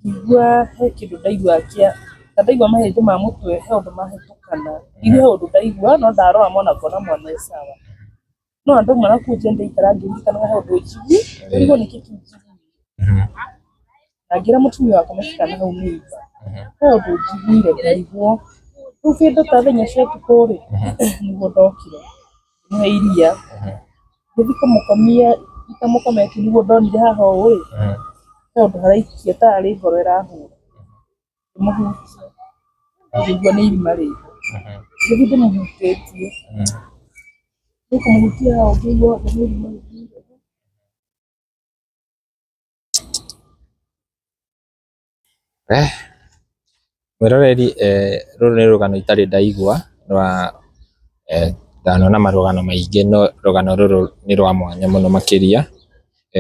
ngĩigua he kĩndũ ndaigua kĩa, ta ndaigua mahĩndĩ ma mũtwe he ũndũ mahĩtũkana. Ngĩigua he ũndũ ndaigua no ndarora mwana ngona mwana e sawa. No andũ amwe nakũu nja ndaikara ngĩririkanaga he ũndũ njiguire, ngarigwo nĩkĩ kĩu njiguire. Na ngĩra mũtumia wakwa matikana hau neighbour, he ũndũ njiguire ngarigwo. Rĩu kĩndũ ta thaa inya cia ũtukũ rĩ, nĩguo ndokire, ngĩmũhe iria, ngĩthiĩ kũmũkomia itamũkometie nĩguo ndonire haha ũũ rĩ, he ũndũ haraikia tarĩ ngoro ĩrahũra, ngĩmũhutia, ngĩigua nĩ irima rĩho, ngĩthiĩ ndĩmũhutĩtie, nĩ kũmũhutia haha ũũ ngĩigua nĩ irima rĩho. Mwĩroreri, rũrũ nĩ rũgano itarĩ ndaigua rwa ndanona marũgano maingĩ no rũgano rũrũ nĩ rwa mwanya mũno makĩria,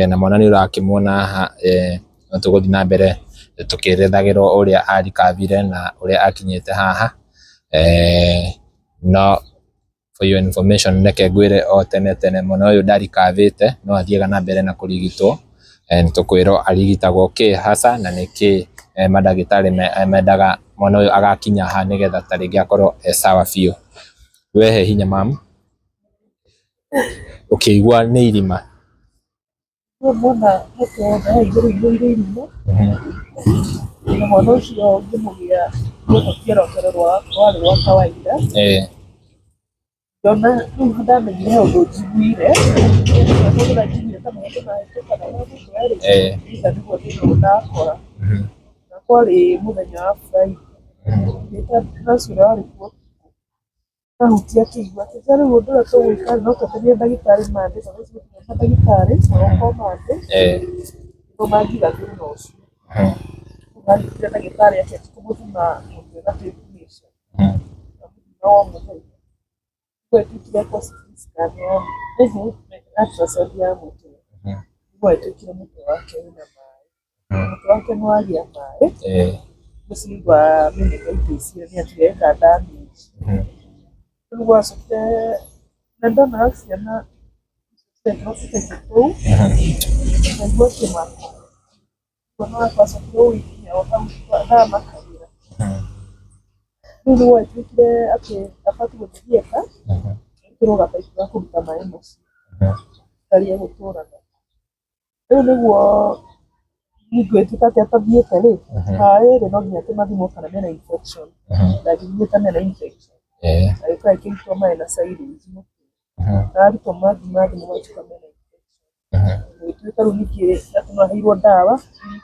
na mwana nĩ ũrakĩmuona haha, no tũgũthiĩ na mbere tũkĩerethagĩrwo ũrĩa arikabire na ũrĩa akinyĩte haha, no for your information reke ngwĩre o tene tene mwana ũyũ ndarikabĩte no athiaga na mbere na kũrigitwo, nĩ tũkwĩrwo arigitagwo kĩ hasa na nĩkĩ mandagĩtarĩ mendaga mwana ũyũ agakinya ha nĩgetha ta rĩngĩ akorwo e sawa biũ. Wehe hinya mamu, ũkĩigua nĩ irima. Mwana mũtwe hau igũrũ ihũire irima, na mwana ũcio ngĩmũgĩa ndiahotire rũtero rwarĩ rwa kawaida. Ngĩona rĩu ndamenyire he ũndũ njiguire, na njiguire ta maĩ mahĩtũka na mũtwe rĩ, either nĩguo thĩna ũyũ ndakora. Na kwarĩ mũthenya wa Friday, ngĩta nurse ũrĩa warĩ kuo ahutia akĩigua akĩnjĩra rĩu ũndũ ũrĩa tũgwĩka no tweterere ndagĩtarĩ Monday tondũ thaa ici gũtirĩ mandagĩtarĩ magoka o Monday nĩguo mangiga thĩna ũcio. Rĩu manyitire ndagĩtarĩ akĩanjia kũmũthima mũtwe na tape measure, amũthima o mũthenya. Nĩguo ĩtuĩkire CT scan ya ultrasound ya mũtwe, nĩguo ĩtuĩkire mũtwe wake wĩna maĩ. Mũtwe wake nĩ wagĩa maĩ, ngwĩciria meningitis ĩyo nĩ yanjire ĩka damage. Rĩu gwacokire na ndonaga ciana ciekĩrwo tũbebe tũu, ngaigua kĩmako. Mwana wakwa acokire gũgĩkinya o hau ndamakagĩra. Rĩu nĩ gwatuĩkire atĩ abatiĩ gũthiĩ theatre, ekĩrwo gabaibũ ga kũruta maĩ macio karĩa egũtũra nako. Rĩu nĩguo ingĩtuĩka atĩ atathiĩte rĩ, maĩ rĩ no nginya atĩ mathimwo kana mena infection, ndangĩthiĩ ta mena infection, agĩũka akĩrutwo maĩ na syringe mũtwe, na arutwo mathima thimwo magĩtuĩka mena infection, gũgĩtuĩka rĩu ningĩ atĩ no aheirwo ndawa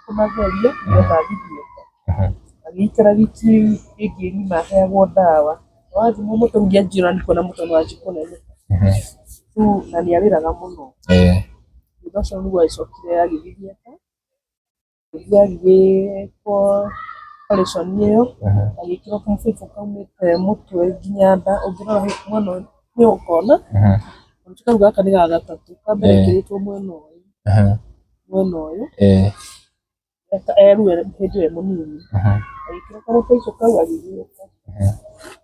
kũmatheria nĩgetha athiĩ theatre, agĩikara wiki ĩngĩ ng'ima aheagwo ndawa, wathimwo mũtwe rĩu ngĩanjia ona kuona mũtwe nĩ wanjia kũneneha, rĩu na nĩ arĩraga mũno. Thutha ũcio nĩguo agĩcokire agĩthiĩ theatre, agĩthiĩ agĩkwo operation ĩyo, agĩkĩrwo kamũbaibũ kaumĩte mũtwe nginya nda, ũngĩrora mwena ũyũ nĩ ũkona, kau gaka nĩ ga gatatũ, ka mbere gekĩrĩtwo mwena ũyũ, mwena ũyũ, rĩu hĩndĩ ĩyo e mũnini, agĩkĩrwo kamũbaibũ kau agĩgĩũka,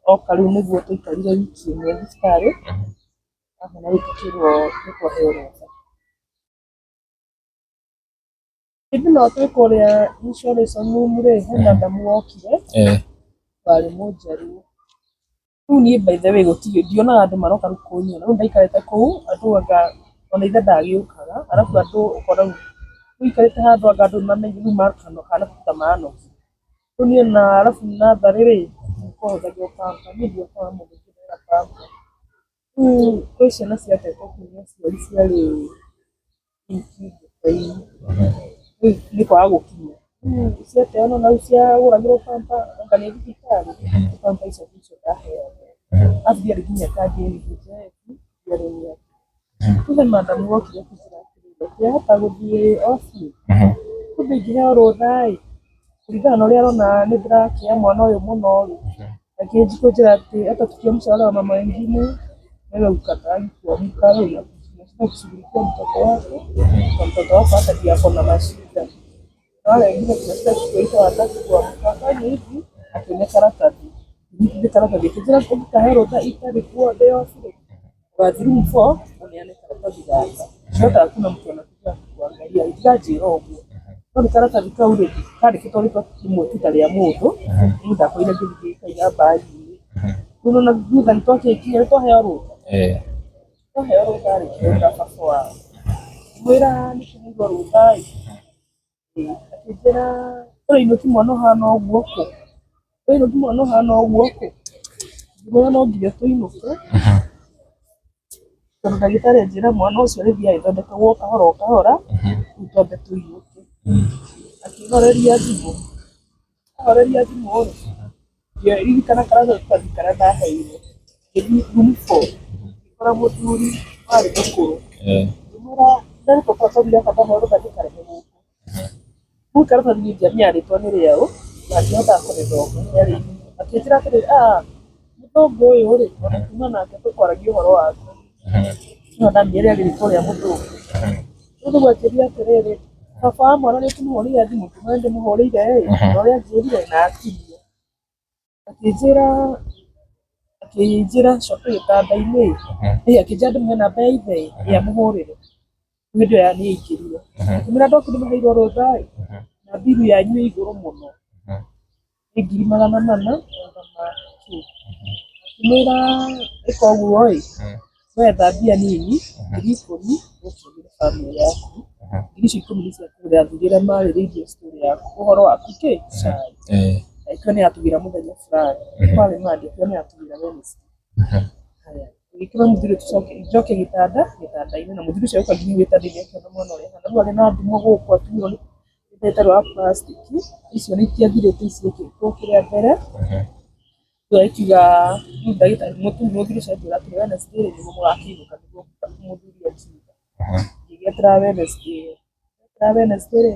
oka rĩu nĩguo twaikarire wiki ĩmwe thibitarĩ, ahona rĩu tũkĩrwo nĩ twaheo rũtha. Hĩndĩ ĩno twĩ kũrĩa isolation room rĩ, he madam wokire, warĩ mũnjaruo. Rĩu niĩ by the way gũtirĩ ndionaga andũ maroka rĩu kũnyona, rĩu ndaikarĩte kũu andũ anga ona ithe ndagĩũkaga, arabu andũ ũkona rĩu ũikarĩte handũ anga andũ nĩmamenyire rĩu makahana ta manogia. Rĩu niĩ ona arabu natharĩ rĩ, nĩkwahũthagĩrwo pamper, niĩ ndiokaga mũndũ ũngĩhũthĩra pamper. Rĩu kwĩ ciana ciatetwo kũu nĩ aciari ciarĩ incubator-inĩ, rĩu nĩ kwaga gũkinya. Rĩu ciateo nĩwona rĩu ciagũragĩrwo pamper anga nĩ thibitarĩ, pamper icio nĩcio ndaheagwo. Arabu ndiarĩ nginya kandi ya NHIF, ndiarĩ Rĩu he madam wokire akĩnjĩra atĩrĩrĩ, ũngĩhota gũthiĩ off kumbe ingĩheo rũtha ĩ, kũringana na ũrĩa arona nĩ ndĩrakĩa mwana ũyũ mũno rĩ, akĩanjia kũnjĩra atĩ hata tukiamsha wale wamama wengine wewe hukataangi kuamka, wewe unashinda kushughulikia mtoto wako na mtoto wako hata ndiye ako na mashida na wale wengine tunashinda tukiwaita hawataki kuamka. Fanya hivi, akĩone karatathi, nyitĩte karatathi akĩnjĩra ũngĩkahe rũtha itarĩ kuo ndĩ off rĩ, ũgathiĩ room 4 ũneane karatathi gaka, hata hakuna mtu anakuja kuangalia, itiranjĩra ũguo no nĩ karatathi kau rĩ, kandĩkĩtwo rĩtwa rĩmwe tu ta rĩa mũndũ, niĩ ndakorire ngĩthiĩ ngĩkaiga mbagi-inĩ. Rĩu nĩwona thutha nĩ twakĩkinya nĩ twaheo rũtha, twaheo rũtha rĩ, ngĩhũrĩra baba wao, ngĩmwĩra nĩ tũheirwo rũtha ĩ, akĩnjĩra ũrainũkia mwana ũhana ũguo kũ? Ũrainũkia mwana ũhana ũguo kũ? Ngĩmwĩra no nginya tũinũke, tondũ ndagĩtarĩ anjĩra mwana ũcio arĩthiĩ agĩthondekagwo o kahora o kahora, rĩu twambe tũinũke. Akĩhoreria thimũ, ahoreria thimũ rĩ, ngĩririkana karatathi karĩa ndaheirwo, ngĩthiĩ room 4, ngĩkora mũthuri warĩ mũkũrũ, ngĩmwĩra ndarĩkwo karatathi gaka ndaheo rũtha ndĩkarehe gũkũ. Rĩu karatathi ndiamenyaga rĩtwa nĩ rĩaũ, Na ndihotaga kũrĩthoma rĩarĩ akĩnjĩra atĩrĩrĩ, ah, mũthũngũ ũyũ rĩ, ona kuma nake tũkwaragia ũhoro waku. No ndamenya rĩarĩ rĩtwa rĩa mũthũngũ. Rĩu nĩguo anjĩrire atĩrĩrĩ, baba wa mwana nĩ ũkĩmũhũrĩire thimũ? Ngĩmwĩra nĩ ndĩmũhũrĩire ĩ, na ũrĩa anjĩrire na akirie. Akĩnjĩra akĩnjĩra coke gĩtanda-inĩ ĩ, akĩnjĩra ndĩmũhe namba ya ithe ĩ, amũhũrĩre. Rĩu hĩndĩ ĩyo nĩ aingĩrire. Akĩmwĩra ndoki nĩmũheirwo rũtha ĩ, na mbiru yanyu ĩ igũrũ mũno. Nĩ 400,000 na kĩ. Akĩmwĩra ĩka ũguo ĩ, we etha mbia nini 10,000 ũke ũgĩre bamĩrĩ yaku. Ngiri icio ikũmi nĩ cia kũgũrĩra athuri arĩa marĩrĩirie story yaku ũhoro waku kĩ cai. Akiuga nĩ atugĩra mũthenya fulani. Kwarĩ Monday, akiuga nĩ atugĩra Wednesday. Haya, ngĩkĩra mũthuri tũcoke njoke gĩtanda gĩtanda-inĩ na mũthuri ũcio agĩũka nginya gĩtanda-inĩ akĩona mwana ũrĩa ahana. Rĩu arĩ na ndumo gũkũ atuirwo nĩ ĩtarĩ wa plastic icio nĩ itiathirĩte ciekĩtwo kĩrĩa mbere. Rĩu agĩkiuga rĩu ndagĩtarĩ mũthuri ũcio anjĩra atĩrĩ Wednesday rĩ nĩguo mũgakĩinũka nĩguo mũthuri akiuga. Ngĩgĩeterera Wednesday ĩyo. Ndeterera Wednesday rĩ,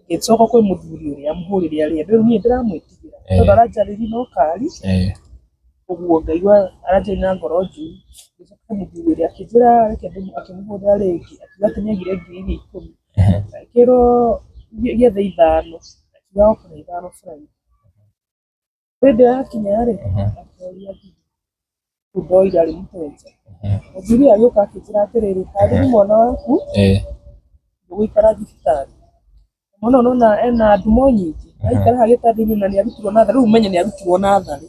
ngĩcoka kwĩ mũthuri ũrĩa mũhũrĩre arĩa rĩu niĩ ndĩramwĩtigĩra tondũ aranjarĩria na ũkari ũguo ngaigua aranjarĩria na ngoro njũru. Ngĩcoka kwĩ mũthuri ũrĩa akĩnjĩra reke akĩmũhũrĩra rĩngĩ akiuga atĩ nĩagire ngiri iria ikũmi. Akĩrwo gĩethe ithano, akiuga oka na ithano Friday. Hĩndĩ ĩyo yakinya rĩ, akĩũria thimũ, rĩu ndoire arĩ mũteja. Mũthuri ũyũ agĩũka akĩnjĩra atĩrĩrĩ, harĩria mwana waku ndũgũikara thibitarĩ. Mwana ũyũ nĩwona ena ndumo nyingĩ, aikara haha gĩtanda-inĩ na nĩ arutirwo natharĩ, rĩu ũmenye nĩ arutirwo natharĩ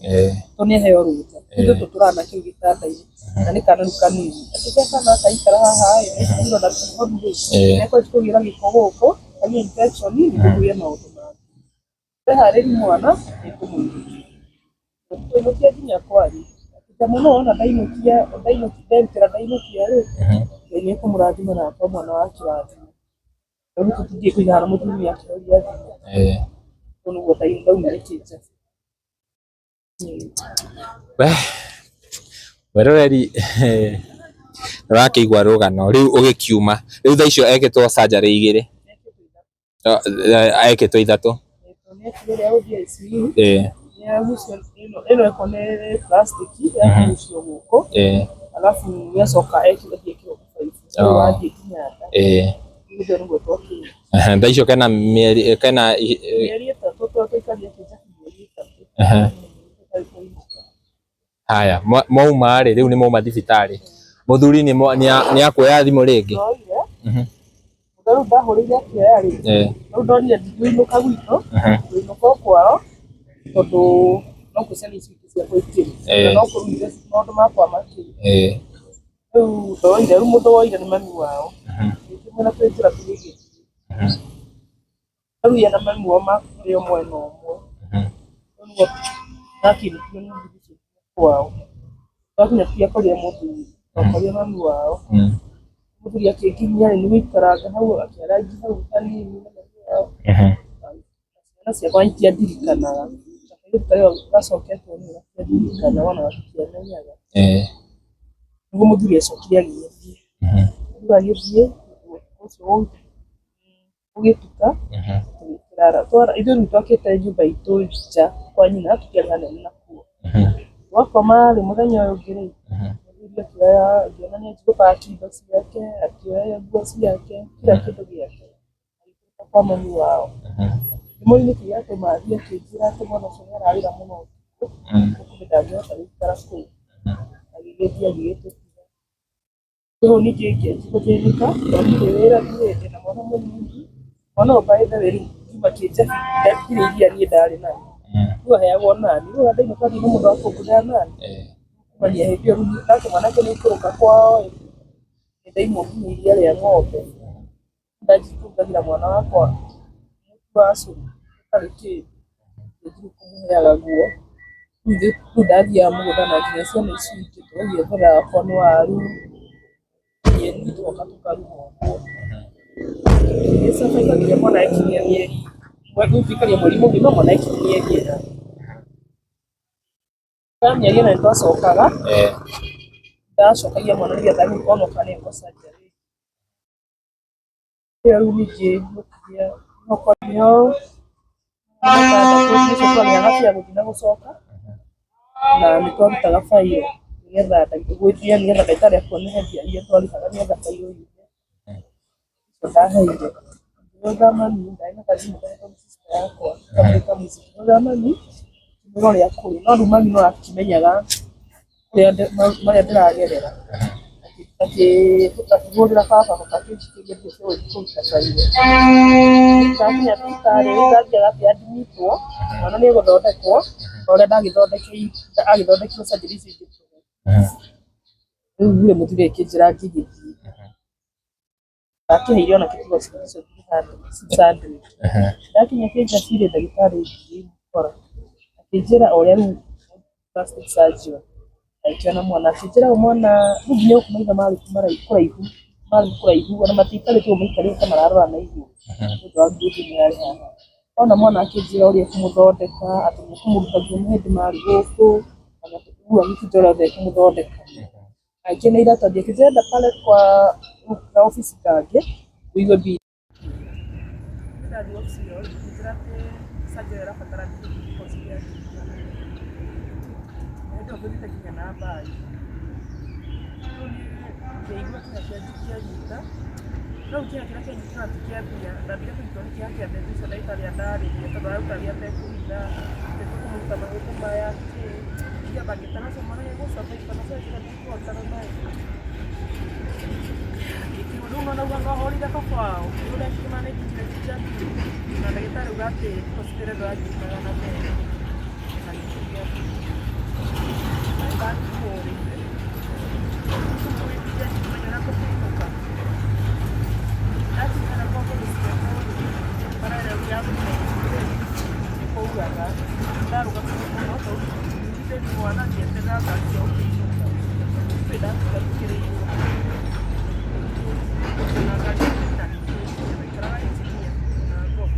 tondũ nĩ aheo rũtha. Ithuĩ tũtũraga nakĩo gĩtanda-inĩ na nĩ kana rĩu kanini. Akĩnjĩra kana gaka aikara haha ĩ, nĩ ironda tũhonu rĩ, nĩ ekwanjia kũgĩra gĩko gũkũ, agĩe infection nĩguo kũgĩe maũndũ mangĩ. Weharĩri mwana nĩngũmũinũkia. Tũinũkia nginya kwanyu. Akĩnjĩra mwana ũyũ wona ndainũkia nderutĩra ndainũkia rĩ, Ngai nĩekũmũrathima na akwa mwana wa kĩrathimo. Rĩu tũtingĩ kũigana na mũthuri akĩhoria thimũ. Ũguo nĩguo ndaumire kĩnjabi. We mwĩroreri nĩũrakĩigua rũgano rĩu ũgĩkiuma rĩu thaa icio ekĩtwo surgery igĩrĩ ekĩtwo ithatũ. Ĩno ĩko nĩ plastic yagucio gũkũ alafu yacoka ĩkĩrwo tũbaibũ rĩu wathiĩ nginya nda. Rĩu nĩguo twakinya. Thaa icio kena mĩeri kena mĩeri ĩtatũ twaikarire kĩnjabi mĩeri ĩtatũ. Haya mwauma rĩ rĩu nĩ mwauma thibitarĩ mũthuri nĩ akuoya thimũ rĩngĩ? Ndoire rĩu ndahũrĩire akĩoya rĩ rĩu ndonire ndigũinũka gwitũ ngũinũka o kwao tondũ no kuo ciana icio ingĩ ciakwa ikĩrĩ na no kũrugire maũndũ makwa makĩrĩ. Rĩu ndoire rĩu mũndũ woire nĩ mami wao ngĩkĩmwĩra twĩ njĩra tũgĩthiĩ. Rĩu ye na mami wao marĩ o mwena ũmwe. Rĩu nĩguo ndakĩinũkirio nĩ mũthuri ũcio kwao. Twakinya tũtiakorire mũthuri, twakorire mami wao. Mũthuri akĩnginyia rĩ, nĩ gũikaranga hau akĩarangia hau hanini na mami wao. Ciana ciakwa itiandirikanaga. Kairĩtu karĩa gacoketwo nĩwe gatiandirikanaga ona gatiamenyaga. Nĩguo mũthuri acokire agĩgĩthiĩ. Mũthuri agĩthiĩ, ũcio gũgĩtuka tũkĩrara. Ithuĩ rĩu twakĩte nyũmba itũ nja kwa nyina tũtiarĩ hanene nakuo. Twakoma rĩ mũthenya ũyũ ũngĩ rĩ, mũthuri akĩoya ngĩona nĩ anjia gũbaki indo ciake, akĩoya nguo ciake, kila kĩndũ gĩake agĩtũta kwa mami wao. Ngĩmũinũkia gĩatũma athiĩ akĩnjĩra atĩ mwana ũcio nĩ ararĩra mũno ũtukũ, kumbe ndangĩhota gũikara kũu. Agĩgĩthiĩ agĩgĩtũtiga. Rĩu ningĩ ngĩanjia gũthĩnĩka tondũ ndirĩ wĩra ndirĩ ndĩna mwana mũnini, mwana ũyũ by the way rĩu ngiuma kĩnjabi ndirĩ iria niĩ ndarĩ narĩo, rĩu aheagwo nani, rĩu ona ndainũka ndirĩ na mũndũ wa kũngũrĩra nani, kumania hĩndĩ ĩyo rĩu nake mwanake nĩ aikũrũka kwao ĩ, nĩ ndaimwo nginya iria rĩa ng'ombe, ndanjia kũrugagĩra mwana wakwa mũtu wa cũrũ ũtarĩ kĩndũ, ndanjia kũmũheaga guo, rĩu ndathiaga mũgũnda na nginya ciana ici ingĩ tũgagĩethera okorwo nĩ waru, nyeni tũgoka tũkaruga ũguo. Tũgĩ survive nginya mwana akinyia mĩeri, rĩu tũikaria mweri mũgima mwana akinyia mĩeri ĩna. Mĩeri ĩna nĩ twacokaga, ndacokagia mwana nĩgetha onoka nĩ ekũ surgery. Ĩyo rĩu ningĩ nĩho Matandatũ nĩcio twarĩhaga cia gũthiĩ na gũcoka na nĩ twarutaga bairo nĩgetha gwĩtia nĩgetha ndagĩtarĩ akuone he mbia iria twarĩhaga nĩgetha bairo yume. Icio ndaheire ngĩhũrĩra mami, ndarĩ na gathimũ kahetwo nĩ sister yakwa kamwĩta mũciĩ, ngĩhũrĩra mami ngĩmwĩra ũrĩa kũrĩ, no rĩu mami no akĩmenyaga ũrĩa marĩa ndĩragerera. Akĩhũrĩra baba, baba akĩnjĩtĩria mbia cia gũthiĩ kũruta bairo. Ndakinya thibitarĩ rĩu ndathiaga atĩ admitwo, mwana nĩ egũthondekwo, o ũrĩa agĩthondekirwo surgery icio ingĩ tũhũ. Rĩu rĩ mũthuri akĩnjĩra ngĩgĩthiĩ. Ndakĩheire ona kĩtigo ciringi icio 600. Ndakinya kĩnjabi-rĩ, ndagĩtarĩ ngĩmũkora akĩnjĩra o ũrĩa rĩu plastic surgeon agĩkĩona mwana akĩnjĩra ũyũ mwana rĩu nginya gũkũ maitho marĩ kũraihu marĩ kũraihu ona matiikarĩte ũguo maikarĩte ta mararora na igũrũ nĩ ũndũ wa growth ĩno yarĩ haha. Ona mwana akĩnjĩra ũrĩa ekũmũthondeka atĩ nĩ ekũmũruta nginya mahĩndĩ marĩ gũkũ rĩu agĩkĩnjĩra ũrĩa othe ekũmũthondeka. Agĩkĩona iratathi akĩnjĩra enda pale kwa ka obici kangĩ ũigue bill. Ndathiĩ obici ĩyo ngĩnjĩra atĩ surgery ĩrabatara deposit ya ngiri igana. Na hĩndĩ ĩyo ngũthiĩte nginya na mbagi. Rĩu niĩ ngĩigua kĩeha kĩanyita, no rĩu kĩeha kĩrĩa kĩanyitaga ti kĩa mbia, ndambire kũnyitwo nĩ kĩeha kĩa mbeca icio ndagĩtarĩ andarĩria tondũ ararutaga atekũhitha, atĩ tũkũmũruta mahĩndĩ maya kĩ, ngĩamba ngĩtara ũcio mwana nĩegũ survive kana surgery nĩekũhotana nayo. Rĩu nona uga no hũrire baba wao, rĩu ũrĩa akĩmanĩnjire Njabi na ndagĩtarĩ auga atĩ deposit ĩrĩa ya ngiri magana merĩ na gĩkĩria na ndakĩhũrĩte kũmenya ũrĩa tũkũinũka ndakinya na kwa gũciakwo bara ĩrĩa ya gũthiĩ nĩ kwauraga ndarũgamire mũno tondũ nyitĩte mwana ngĩeterera ngari cia gũkĩinũka kwĩ ndatuka njikĩrĩirwo na ngari na ndaikaraga engineer na ngoma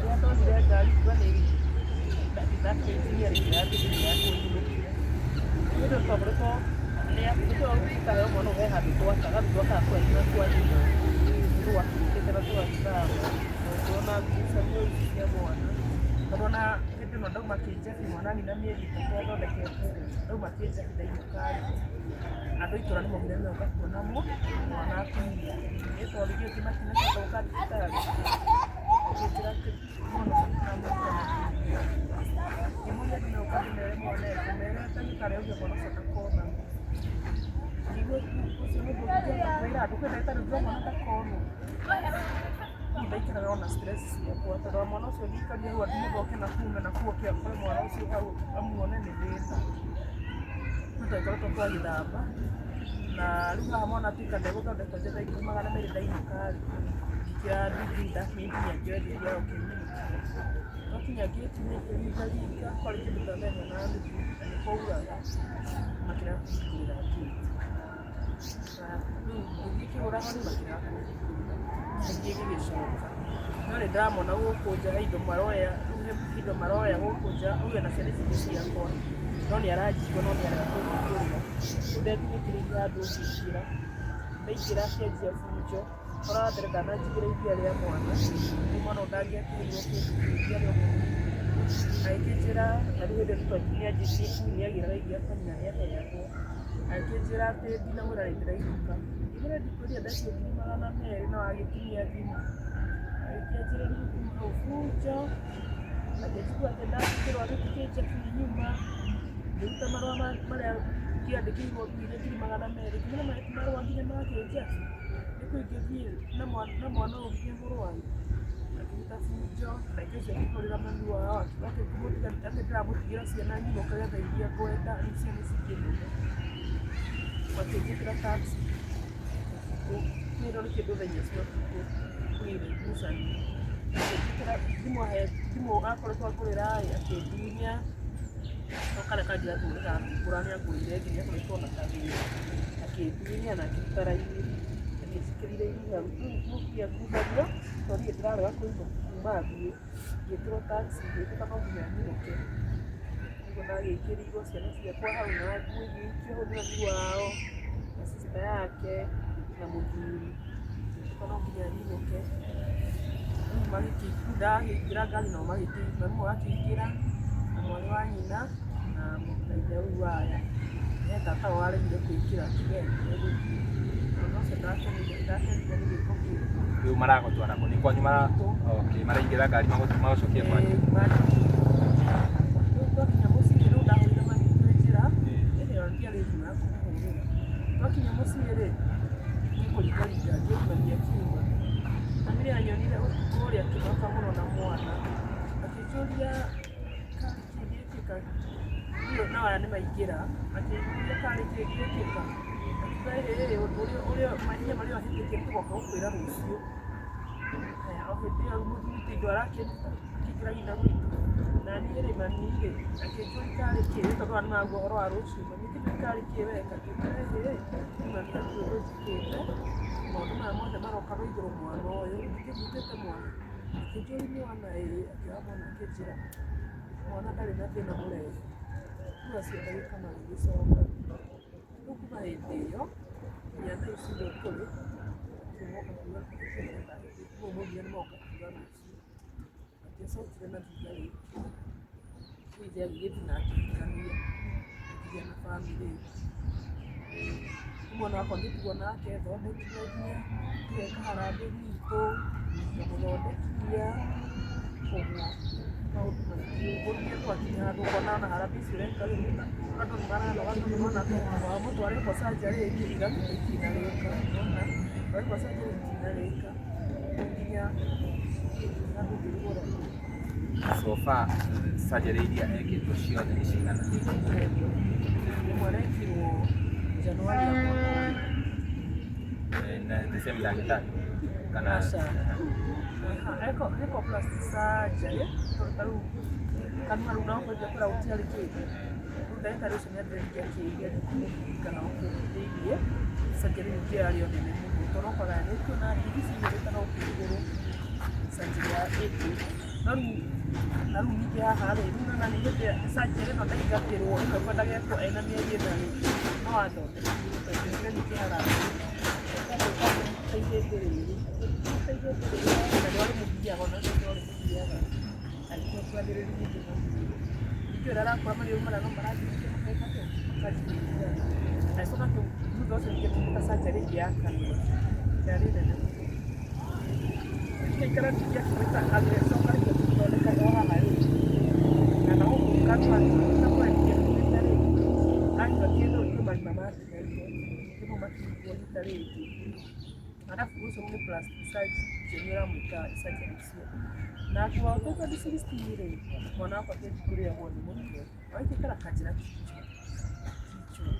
rĩrĩa ndonire ngari kuga nĩ ndakĩengineer rĩngĩ ya kũinũkia nĩ ũndũ twakoretwo nĩ mwana ũyũ he handũ twakaga rĩu twakaga kũraihu na kwa nyina rĩu gwakĩrĩkĩte na tũgagĩthama na ngucanio ici cia mwana tondũ ona hĩndĩ ĩno ndauma kĩnjabi mwana nina mĩeri 3 athondeketwo ndauma kĩnjabi ndainũka rĩ andũ a itũra nĩ maugire nĩoka kuona mwana akinyia nĩ twarugire ngĩmakinyia gũka thibitarĩ akĩnjĩra atĩ mwana ũcio tũramũruta mahĩndĩ ngĩmũria andũ meũka ndĩmere mwana ekũmere ndagĩtarĩ auge mwana ũcio ndakona ngĩigua ũcio nĩ ũndũ ũngĩhota kwĩra andũ kwĩ ndagĩtarĩ ũngĩ mwana ndakonwo rĩu ndaikaraga ona stress ciakwa tondũ wa mwana ũcio ũngĩikaria hau andũ moke na kuu na kuu oke akore mwana ũcio hau amuone nĩ thĩna no twakoretwo twagĩthama na rĩu haha mwana atuĩka ndegũthondekwo njetha ngiri magana merĩ ndainũka rĩ ngĩkĩra nduthi ndakinya nginya ngĩoya nduthi ya gũkĩnyinũkia twakinya ngĩti-inĩ ngĩringaringa kwarĩ kĩndũ ta thaa ĩmwe na nuthu na nĩ kwauraga makĩrega kũhingũrĩra ngĩti na rĩu ngĩthiĩ ngĩhũra honi makĩrega kũhingũrĩra ngĩthiĩ ngĩgĩcoka no nĩ ndĩramona gũkũ nja he indo maroya rĩu he indo maroya gũkũ nja rĩu ena ciana ici ingĩ ciakwa no nĩ aranjigua no nĩ arega kũhingũrĩra rĩu ndethinĩkĩrĩirie handũ ngĩingĩra ndaingĩra akĩanjia bunjo ũhoro wa mbere ndananjigĩra iria rĩa mwana rĩu mwana ũyũ ndangĩakĩheirwo kĩndũ kĩu iria rĩa mũrũthi agĩkĩnjĩra na rĩu hĩndĩ ĩyo nĩanjĩtie nĩ agĩraga iria kwa nyina nĩaheagwo agĩkĩnjĩra atĩ ndinamwĩra nĩ ndĩrainũka ngĩmwĩra ndikwĩrire mbeca ngiri magana merĩ no agĩtinia thimũ agĩkĩanjĩrĩria kuma hau bunjo akĩnjigua atĩ ndakĩrwo gĩtikĩ nyuma ngĩruta marũa marĩa ngĩandĩkĩirwo ngiri ngiri magana merĩ ngĩmwĩra maya ti marũa nginya ma kĩnjabi nĩkũ ingĩthiĩ na mwana ũyũ nginya mũrwaru akĩruta bunjo ndagĩka icio akĩhũrĩra mami wao akiuga atĩ atĩ ndĩramũtigĩra ciana nyinũke thaa iria ngwenda rĩu ciana ici ingĩnũka makĩnjĩkĩra taxi ũtukũ nĩ nĩ kĩndũ thaa inya cia ũtukũ kũgĩire ngucanio akĩnjĩkĩra thimũ ahe thimũ akoretwo angũrĩra ĩ akĩndunya no karĩa kangĩ atũraga ngũra nĩ angũrĩire ĩngĩ nĩ akoretwo na kathĩna akĩndunya na akĩruta raini agĩnjĩkĩrire iria hau rĩu mũtumia ngucanio tondũ niĩ ndĩrarega kũinũka kuma thiĩ ngĩtĩrwo taxi ngĩtuĩka no nginya nyinũke nĩguo ndagĩkĩrĩirwo ciana ciakwa hau na nguo igĩikio hau nĩ mami wao na sister yake na mũthuri ngĩtuĩka no nginya nyinũke. Ndagĩingĩra ngari nao mami akĩingĩra na mwarĩ wa nyina na ithe rĩu aya. He tata wao waregire kũingĩra akiuga ye nĩegũthiĩ. Tondũ ũcio ndakenire nĩ gĩko kĩu. Rĩu maragũtwara kũ? Nĩ kwanyu mara okay, maraingĩra ngari magũcokie kwanyu. Rĩu twakinya mũciĩ rĩu ndahũrire mami twĩ njĩra, ĩrĩ ona ndiarĩ thimũ ya kũmũhũrĩra. Twakinya mũciĩ rĩ, niĩ kũringaringa ngĩũria mami akiuma. Mami rĩrĩa anyonire ũtukũ rĩ, akĩmaka mũno na mwana. Akĩnjũria karĩ kĩ gĩekĩka, niĩ nao aya nĩmaingĩra, akĩnjũria karĩ kĩ gĩekĩka. Akiuga ĩhĩ ũrĩa mahinya marĩa ũhĩtĩtie tũgoka gũkwĩra rũciũ. Haya, o hĩndĩ ĩyo mũthuri ti indo arakĩruta akĩingĩra nginya gwitũ. Na niĩ rĩ, mami rĩ, akĩnjũria karĩ kĩ, tondũ aya nĩmaraigua ũhoro wa rũciũ. Mami akĩnjũria karĩ kĩ weka, ngĩmwĩra ĩhĩ, niĩ mami hatirĩ ũndũ njĩkĩte, maũndũ maya mothe maroka na igũrũ mwana ũyũ, ndingĩhutĩte mwana. Akĩnjũria mwana ĩĩ, akĩoya mwana akĩnjĩra mwana ndarĩ na thĩna mũrehe. Rĩu acio ndagĩka magĩgĩcoka. Rĩu kuma hĩndĩ ĩyo nginya thaa ici ũguo tũrĩ, nĩmoka kuga rĩu nĩmoka kuga rũciũ. Matiacokire na thutha rĩngĩ. Rĩu ithe agĩgĩthiĩ na akĩhikania, akĩgĩa na bamĩrĩ ĩngĩ. Rĩu mwana wakwa ngĩtigwo nake thondekire nginya ngĩgeka harambĩ gwitũ, ngamũthondekia, ũguo maũndũ maingĩ ũguo. Nginya twakinya handũ ũkona ona harambĩ icio ũreka rĩ, andũ nĩ maranoga tondũ nĩwona wamũtwara kwa surgery ĩngĩ igatuĩka itinarĩka, nĩwona wekwo surgery itinarĩka, rĩu nginya handũ ũngĩrigwo ũrĩa So far surgery iria ekĩtwo ciothe nĩ cigana? Ĩmwe arekirwo Januari ya mwaka ũyũ. Na the same ndagĩtarĩ kana? Aca. Eko plastic surgery tondũ ta rĩu kanua rĩu no kwenja kũrĩa gũtiarĩ kĩndũ. Rĩu ndagĩtarĩ ũcio nĩambĩrĩirie akĩgeria kũmũhinga na gũkũ thĩiniĩ. Surgery ningĩ yarĩ o nene mũno tondũ kwagayanĩtio na ndigi ciihũrĩte na gũkũ igũrũ, surgery ya ĩngĩ. No rĩu na rĩu ningĩ haha rĩ, rĩu nĩwona nĩ hĩndĩ ĩrĩa surgery ĩno ndaingatĩrwo ĩno ĩkwendaga ĩkwo ena mĩeri ĩna rĩ, no athondekirwo tondũ ningĩ harambĩ ta ihĩndĩ rĩrĩ, ta ihĩndĩ rĩrĩ na nĩwarĩmũgiaga ona ũcio nĩwarĩmũgiaga agĩtua kwambĩrĩria ningĩ maniũrũ. Ningĩ ũrĩa arakũra maniũrũ marĩa no marathiĩ ningĩ mageka atĩa, makanjĩrĩria. Agĩcoka thutha ũcio ningĩ akĩmwĩka surgery ĩngĩ ya kanua yarĩ nene mũno. Akĩikara ningĩ akĩmwĩka agĩcoka rĩngĩ akĩmũthondeka o haha rĩngĩ. Na gũkũ kanua kanua ningĩ akĩmwĩka rĩ, anyua kĩndũ kwĩ marima matigarire, ningĩ mau makĩhingwo rita rĩngĩ. Arabu ũcio nĩ plastic surgeon ũramwĩka surgery icio. Naguo 2016 rĩ, mwana wakwa akĩanjia kũrĩagwo nĩ mũtwe. Agĩikara akanjĩra kichwa, kichwa.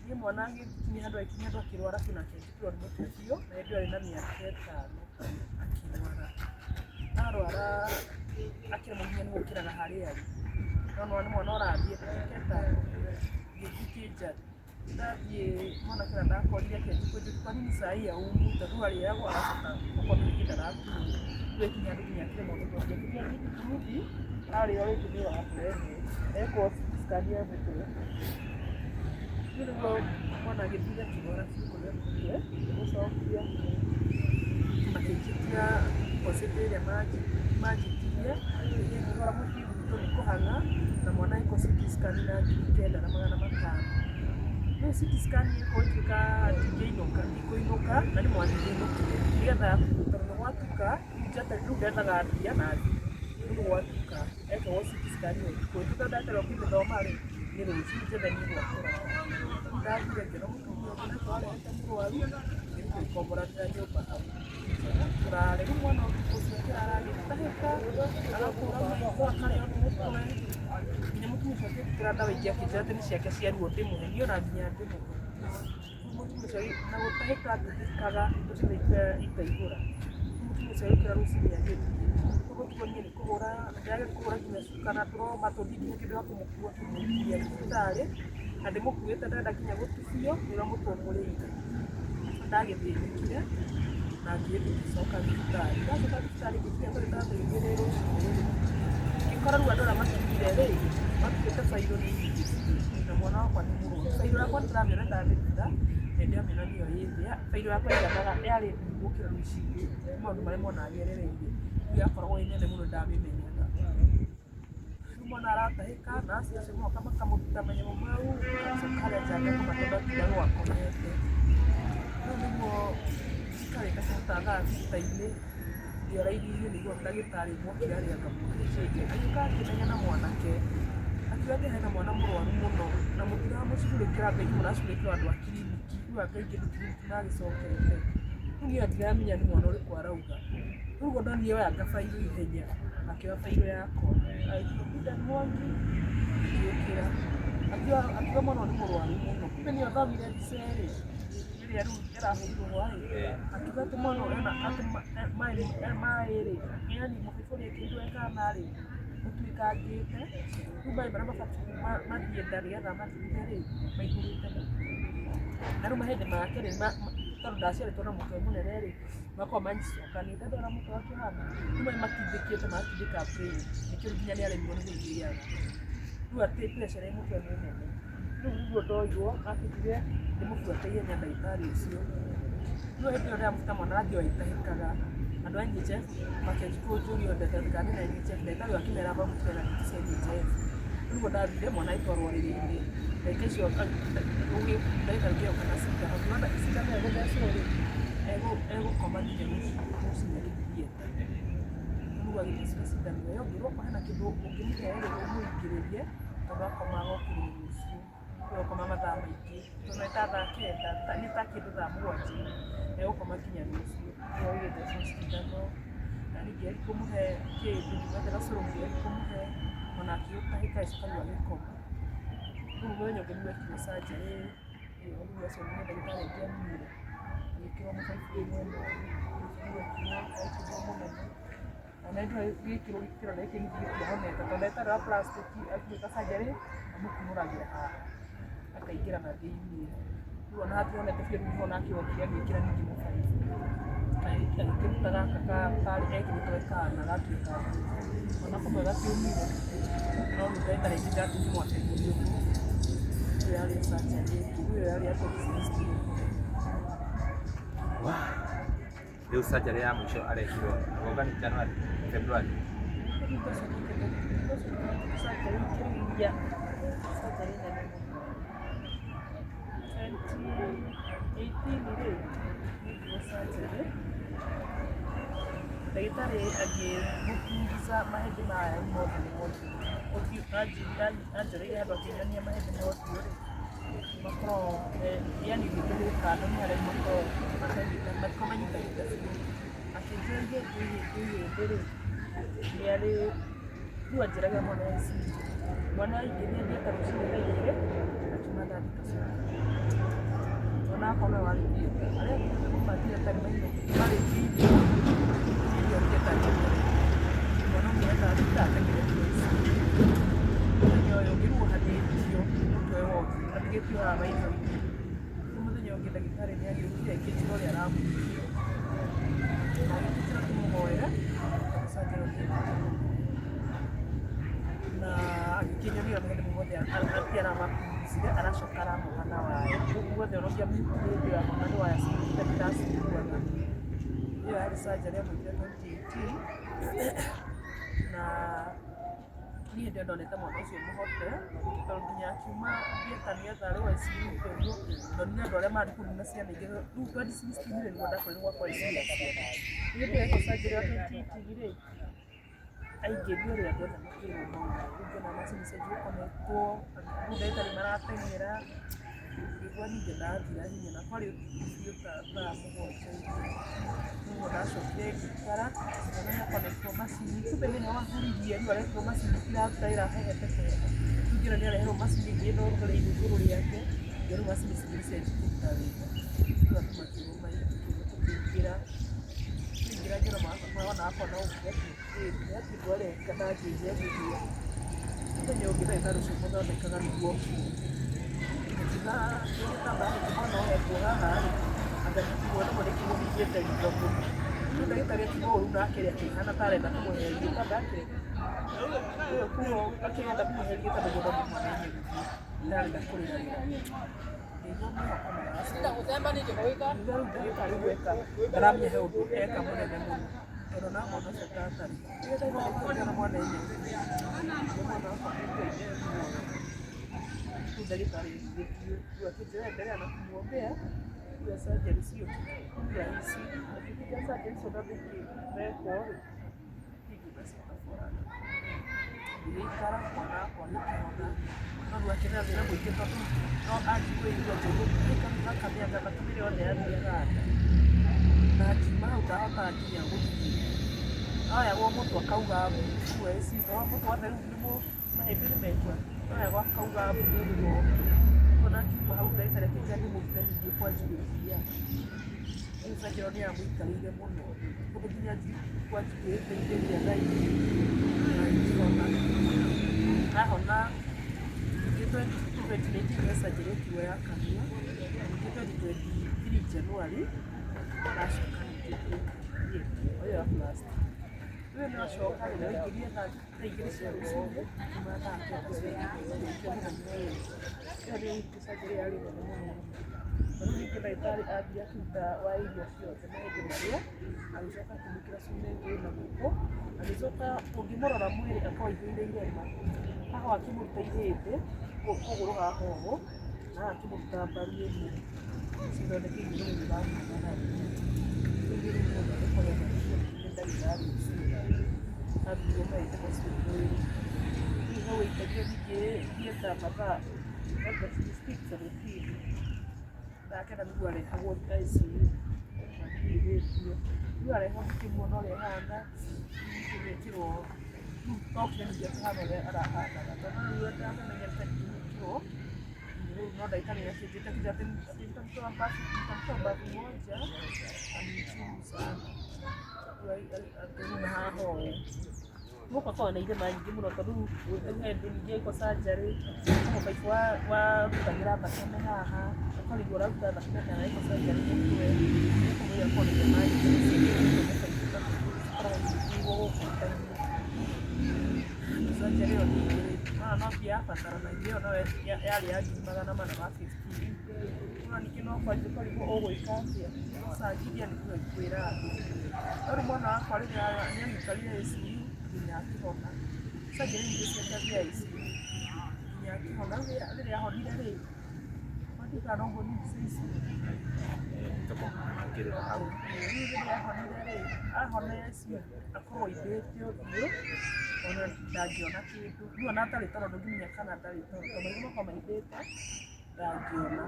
Niĩ mwana agĩkinya handũ agĩkinya handũ akĩrwara biũ na akĩanjia kũrĩo nĩ mũtwe biũ, na hĩndĩ ĩyo arĩ na mĩaka ĩtano akĩrwara. Arwara akĩremwo nginya nĩ gũkĩraga harĩa arĩ. No nĩwona nĩ mwana ũrathiĩ mĩaka ĩtano, ngĩthiĩ kĩnjathi. Ndathiĩ mwana kĩrĩa ndakorire akĩanjia kũnjũria kwa nini cai aumu tondũ rĩu arĩagwo agacoka gũkorwo rĩngĩ ndarakuo. Rĩu akinya handũ nginya akĩremwo nĩ gũthiĩ. Akĩthiĩ Kimuthi, arĩo rĩngĩ nĩ ũramũrehe ekwo CT scan ya mũtwe. Rĩu nĩguo mwana agĩthire akĩrwara biũ kũrĩa nĩ mũtwe, ngĩmũcokia makĩnjĩtia procedure ĩrĩa manjĩtirie, ngĩhũra mũthiĩ gwitũ nĩ kũhang'a na mwana ekwo CT scan na 9,500. Rĩu CT scan ĩkwo ĩtuĩka ndingĩinũka, ndikũinũka na nĩ mwana ndingĩinũkire nĩgetha tondũ nĩ gwatuka rĩu ndethaga mbia na thiĩ. Rĩu nĩ gwatuka ekagwo CT scan ũtukũ, ĩtuĩka ndagĩtarĩ ũkĩmĩthoma rĩ, nĩ rũciũ njethe niĩ gwa kũrara. Rĩu ndathire ngĩona mũtumia ũngĩ nake warehete mũrwaru, ngĩthiĩ ngĩkomboranĩra nyũmba hau tũrare. Rĩu mwana ũtukũ ũcio akĩrara agĩtahĩka, agakũra maitho, akarĩo nĩ mũtwe. Nginya mũtumia ũcio akĩndutĩra ndawa ingĩ akĩnjĩra atĩ nĩ ciake cia ruo ndĩmũhe, niĩ ona nginya ngĩmũhe. Rĩu mũtumia ũcio na gũtahĩka atahĩkaga gũtirĩ itaihũra. Rĩu mũtumia ũcio agĩũkĩra rũcinĩ agĩthiĩ. Rĩu ũtukũ niĩ nĩ kũhũra, ndĩrageria kũhũra nginya cuka na tũroma tũthiĩ nginya kĩndũ gĩa kũmũkua kũmũkinyia thibitarĩ, na ndĩmũkuĩte ndĩrenda nginya gũtubio nĩ ũrĩa mũtwe ũmũrĩire. Ndagĩthĩnĩkire na ngĩthiĩ ngĩcoka thibitarĩ. Ndacoka thibitarĩ ngĩkinya thaa ithatũ igĩrĩ rũcinĩ rĩ, ngĩkora rĩu andũ arĩa makinyire rĩ, makuĩte bairũ nĩ nyingĩ biũ na mwana wakwa nĩ mũrwaru. Bairũ yakwa nĩndĩramĩona ndamĩruta, na ndĩramĩona nĩyo ĩ thĩ. Bairũ yakwa yaiganaga yarĩ nini gũkĩra rĩu ici ingĩ, nĩ maũndũ marĩa mwana agerereire. Yakoragwo ĩ nene mũno ndamĩmenyaga. Rĩu mwana aratahĩka na acio acio moka makamũruta manyamũ mau, agacoka harĩa nja agakoma tondũ atindagwo akomete. Rĩu nĩguo njikarĩte kũu ta thaa thita-inĩ ndĩ o raini-inĩ nĩguo ndagĩtarĩ ũmwe okire harĩa ngamũhĩtĩtie. Agĩũka akĩmenya na mwanake, akiuga atĩ hena mwana mũrwaru mũno na mũtiramũcugurĩkĩra anga inyuĩ mũracugurĩkĩra andũ a kiriniki, rĩu anga aingĩ nĩ kiriniki magĩcokete. Rĩu niĩ ndiramenya nĩ mwana ũrĩkũ arauga. Rĩu ũguo ndonire oyanga bairũ ihenya, akĩoya bairũ yakwa, agĩkiuga Peter Mwangi, ngĩũkĩra. Akiuga mwana ũyũ nĩ mũrwaru mũno, kumbe nĩyo thomire mbica ĩrĩ, ĩrĩa rĩu ĩrahũrirwo hwaĩ, akiuga atĩ mwana ũyũ ena atĩ maĩ rĩ, yani mũbaibũ ũrĩa ĩkĩrirwo he kana rĩ, ũtuĩkangĩte, rĩu maĩ marĩa mabatiĩ mathiĩ nda nĩgetha mathiĩ rĩ, maihũrĩte mũtwe. Na rĩu mahĩndĩ make rĩ, tondũ ndaciarĩtwo na mũtwe mũnene rĩ, makoragwo macokanĩte ndona mũtwe wake ũhana, rĩu maĩ matindĩkĩte maratindĩka brain, nĩkĩo nginya nĩ aremirwo nĩ gwĩthĩaga. Rĩu atĩ pressure ĩ mũtwe nĩ nene. Rĩu nĩguo ndoirwo, anjĩrire ndĩmũbuate ihenya ndagĩtarĩ ũcio. Rĩu hĩndĩ ĩyo ndĩrabuata mwana arathiĩ o agĩtahĩkaga. Andũ a NHIF makĩanjia kũnjũria kana ndĩna NHIF, ndagĩtarĩ ũyũ akĩmera mamũtige na nduthi cia NHIF. Rĩu nĩguo ndathire mwana agĩtwarwo rĩrĩ-inĩ. Ndagĩka icio ndagĩtarĩ ũngĩ agĩũka na cindano, akiuga cindano ĩyo ĩgũthecwo rĩ, egũkoma nginya rũcinĩ agĩthiĩ theatre. Rĩu agĩthecwo cindano ĩyo, ngĩrwo okorwo hena kĩndũ ũngĩmũhe rĩ, ũmũingĩrĩrie tondũ akomaga okĩrwo rũciũ. Egũkoma mathaa maingĩ, tondũ nĩ ta thaa kenda, nĩ ta kĩndũ thaa mũgwanja egũkoma nginya rũciũ. Rĩu agĩthecwo cindano, na niĩ ngĩgeria kũmũhe kĩndũ, ngĩmwethera cũrũ ngĩgeria kũmũhe, ona akĩũtahĩka agĩcoka rĩu agĩkoma. Rĩu mũthenya ũngĩ nĩgwekirwo surgery, ĩyo rĩu acio nĩ ndagĩtarĩ angĩamuire, agĩkĩrwo mũbaibũ mwena ũyũ, wekĩrirwo mũnene. Na nĩ gĩkĩrwo kĩronda gĩkĩ ningĩ gĩtiahonete tondũ ndagĩtarĩ wa plastic agĩka surgery amũkunũragĩra haha akaingĩra na thĩiniĩ. Rĩu ona hatihonete biũ rĩu nĩho nake okire agĩkĩra ningĩ mũbaibũ. Agĩkĩruta gaka karĩ ekĩrĩtwo kana gatuĩka ona kamwe gatiumire no rĩu ndagĩtarĩ aingĩrire athiĩ ũguo. Ĩyo yarĩ surgery ĩngĩ, rĩu ĩyo yarĩ ya 2016. Rĩu surgery ya mũico arekirwo goka nĩ January, February. Surgery ikĩrĩria surgery nene mũno 2018 rĩ nĩekirwo surgery ndagĩtarĩ akĩmũpunguza mahĩndĩ maya mothe nĩ mothiũ anjoreire handũ akĩnyonia mahĩndĩ ma ũthiũ rĩ makoragwo yani ũngĩthiĩ kando nĩ harĩa makoragwo makoragwo manyitanĩte biũ. Akĩnjĩra ihĩndĩ ihĩndĩ ihĩndĩ rĩ rĩarĩ rĩu anjĩraga mwana ICU mwana aingĩrire theatre rũcinĩ thaa igĩrĩ akiuma thaa thita cia ũtukũ. Mwana wakwa nĩwe warĩ theatre arĩa angĩ othe mauma theatre nĩ marĩkĩirio irio theatre njega. Mwana aumire thaa thita ateng'erete ICU. Mũthenya ũyũ ũngĩ rĩu ohanĩtio mũtwe wothe atigĩtio haha maitho-inĩ. Rĩu mũthenya ũngĩ ndagĩtarĩ nĩ agĩũkire akĩnjĩra ũrĩa aramwĩkire. Na agĩtwĩra tũmũhoere tondũ surgery nĩ nditũ mũno. Na agĩkĩnyonia mahĩndĩ mothe atĩ aramapunguzire aracoka aramoha na waya. Rĩu guothe ona ũngĩamũhutirie hĩndĩ ĩyo amoha nĩ waya ciumĩte ndaciguaga. Ĩyo yarĩ surgery amwĩkire 2018 na niĩ hĩndĩ ĩyo ndonete mwana ũcio mũhote tondũ nginya akiuma theatre nĩgetha arĩ ICU ũguo ndonire andũ arĩa marĩ kũu na ciana ingĩ rĩu 2016 rĩ nĩguo ndakorirwo gwakwa ICU ya ciana. Hĩndĩ ĩyo ekwo surgery ya 2018 rĩ aingĩrio rĩ andũ othe makĩrwo mauma rĩu ngĩona macini cianjia gũkonetwo rĩu ndagĩtarĩ marateng'era ngĩigua ningĩ ndathira hinya na kwarĩ ũtukũ biũ ta thaa mũgwanja ũguo. Nĩguo ndacokire ngĩikara ngĩona nĩ akonetwo macini kumbe thĩna wahuririe rĩu arekĩrwo macini iraruta wĩra hehete kũheha. Rĩu ngĩona nĩ areherwo macini ĩngĩ ĩrongoreirio igũrũ rĩake ngĩona rĩu macini ici nĩ cianjia kũruta wĩra. Rĩu andũ makĩrwo maingĩre tũkĩingĩra, twaingĩra ngĩona mwana wakwa no gũkira akirĩte hatirĩ ũndũ areka ndangĩigua ũguo. Mũthenya ũngĩ ndagĩtarĩ ũcio ũmũthondekaga nĩguo okire akiuga gĩtambaya gĩkĩ mwana ohetwo haha rĩ, anga ndikuona nĩkĩmũhingĩte ritho mũno. Rĩu ndagĩtarĩ akiuga ũru nake rĩ akĩhana ta arenda kũmweheria gĩtambaya kĩrĩa akĩenda kũmweheria tondũ mũndũ mwana enyewe ndarenda kũrĩra. Ngĩigua mwĩhoko nĩ wacoka. Rĩu ndagĩtarĩ gweka ndaramenya he ũndũ eka mũnene mũno. Tondũ na mwana ũcio ndatarĩ. Rĩrĩa ndagĩtarĩ akĩona mwana ena mwana wakwa Ngai e muoyo. Rĩu ndagĩtarĩ gĩthiĩ rĩu akĩnjĩra endelea na kumwombea hiyo surgery sio kitu rahisi. Akikuja surgery icio tondũ ingĩrekwo rĩ, ingĩgacoka ngĩikara mwana wakwa agĩkĩhona no rĩu akĩgĩa thĩna mũingĩ tondũ no athiĩ kwĩigua njũgũ thakame anga thakame ĩrĩa yothe yathiaga nda na akiuma hau ndahotaga nginya gũthiĩ oyagwo mũtwe akauga mbu kũu ICU tondũ mũtwe wothe rĩu nĩ mahĩndĩ nĩ mekua oyagwo akauga mbu nĩ ruo ona akiuma hau ndagĩtarĩ akĩnjĩra ndĩmũrute ningĩ kwa njuĩria rĩu surgery ĩyo nĩ yamũikarĩire mũno tondũ nginya kwa njuĩrĩte thaa ici na ngĩhona ahona ningĩ 2019 he surgery ekirwo ya kanua ningĩ 2023 January aracoka ningĩ theatre ĩyo ya plastic rĩu nĩ acoka rĩ aingĩrire thaa 2 cia rũcinĩ akiuma thaa 9 cia ũtukũ mũthenya ũyũ ĩyo nĩ surgery yarĩ nene mũno na rĩu ningĩ ndagĩtarĩ athiĩ akĩruta waya iria ciothe mahĩndĩ marĩa agĩcoka akĩmwĩkĩra cuma ĩngĩ na guoko agĩcoka ũngĩmũrora mwĩrĩ akorwo aihũire irema haha akĩmũruta ihĩndĩ kũgũrũ haha ũũ na haha akĩmũruta mbaru ĩmwe cithondekeire rĩu irafanana rĩu nĩ gũthondekwo rĩathondekwo nĩ ndagĩtarĩ ũcio arutirwo mahĩndĩ macio mwĩrĩ rĩu hau aikarire ningĩ theatre mathaa anga 16 17 thaa 9 nĩguo arehagwo ICU mahiũhĩtio rĩu arehwo ngĩkĩmuona ũrĩa ahana ngĩmwĩkĩrwo rĩu okire ningĩ akĩhana ũrĩa arahanaga tondũ rĩu ndamenyete ngĩmwĩkĩrwo rĩu no ndagĩtarĩ akĩnjĩta akĩnjĩra atĩ nitamtoa bafu nitamtoa bafu moja na ni uchungu sana rĩu na haha ũũ gũkũ akoragwo na irema nyingĩ mũno tondũ rĩu he hĩndĩ ningĩ ekwo surgery he mũbaibũ warutagĩra thakame haha ũkarigwo ũraruta thakame kana ekwo surgery mũtwe gũkũ mwĩrĩ akoragwo na irema nyingĩ ciĩkĩrĩtwo mũbaibũ cikoragwo ihingĩirwo gũkũ nda-inĩ surgery ĩyo ningĩ rĩ no ti yabataranagia ĩyo no yarĩ ya 415,000 no ningĩ no ũkarigwo ũgwĩka atĩa ũcangithia nĩguo kwĩra andũ no rĩu mwana wakwa rĩrĩa nĩ aikarire ICU nginya akĩhona surgery nyingĩ ciake ICU nginya akĩhona rĩrĩa ahonire rĩ ndiũĩ kana no nguonie mbica ici Tũkũingĩrĩra hau. Rĩu rĩrĩa ahonire rĩ ahona ICU akorwo aimbĩte ũthiũ ona ndangĩona kĩndũ rĩu ona atarĩ toro ndũngĩmenya kana ndarĩ toro tondũ maitho makwa maimbĩte ndangĩona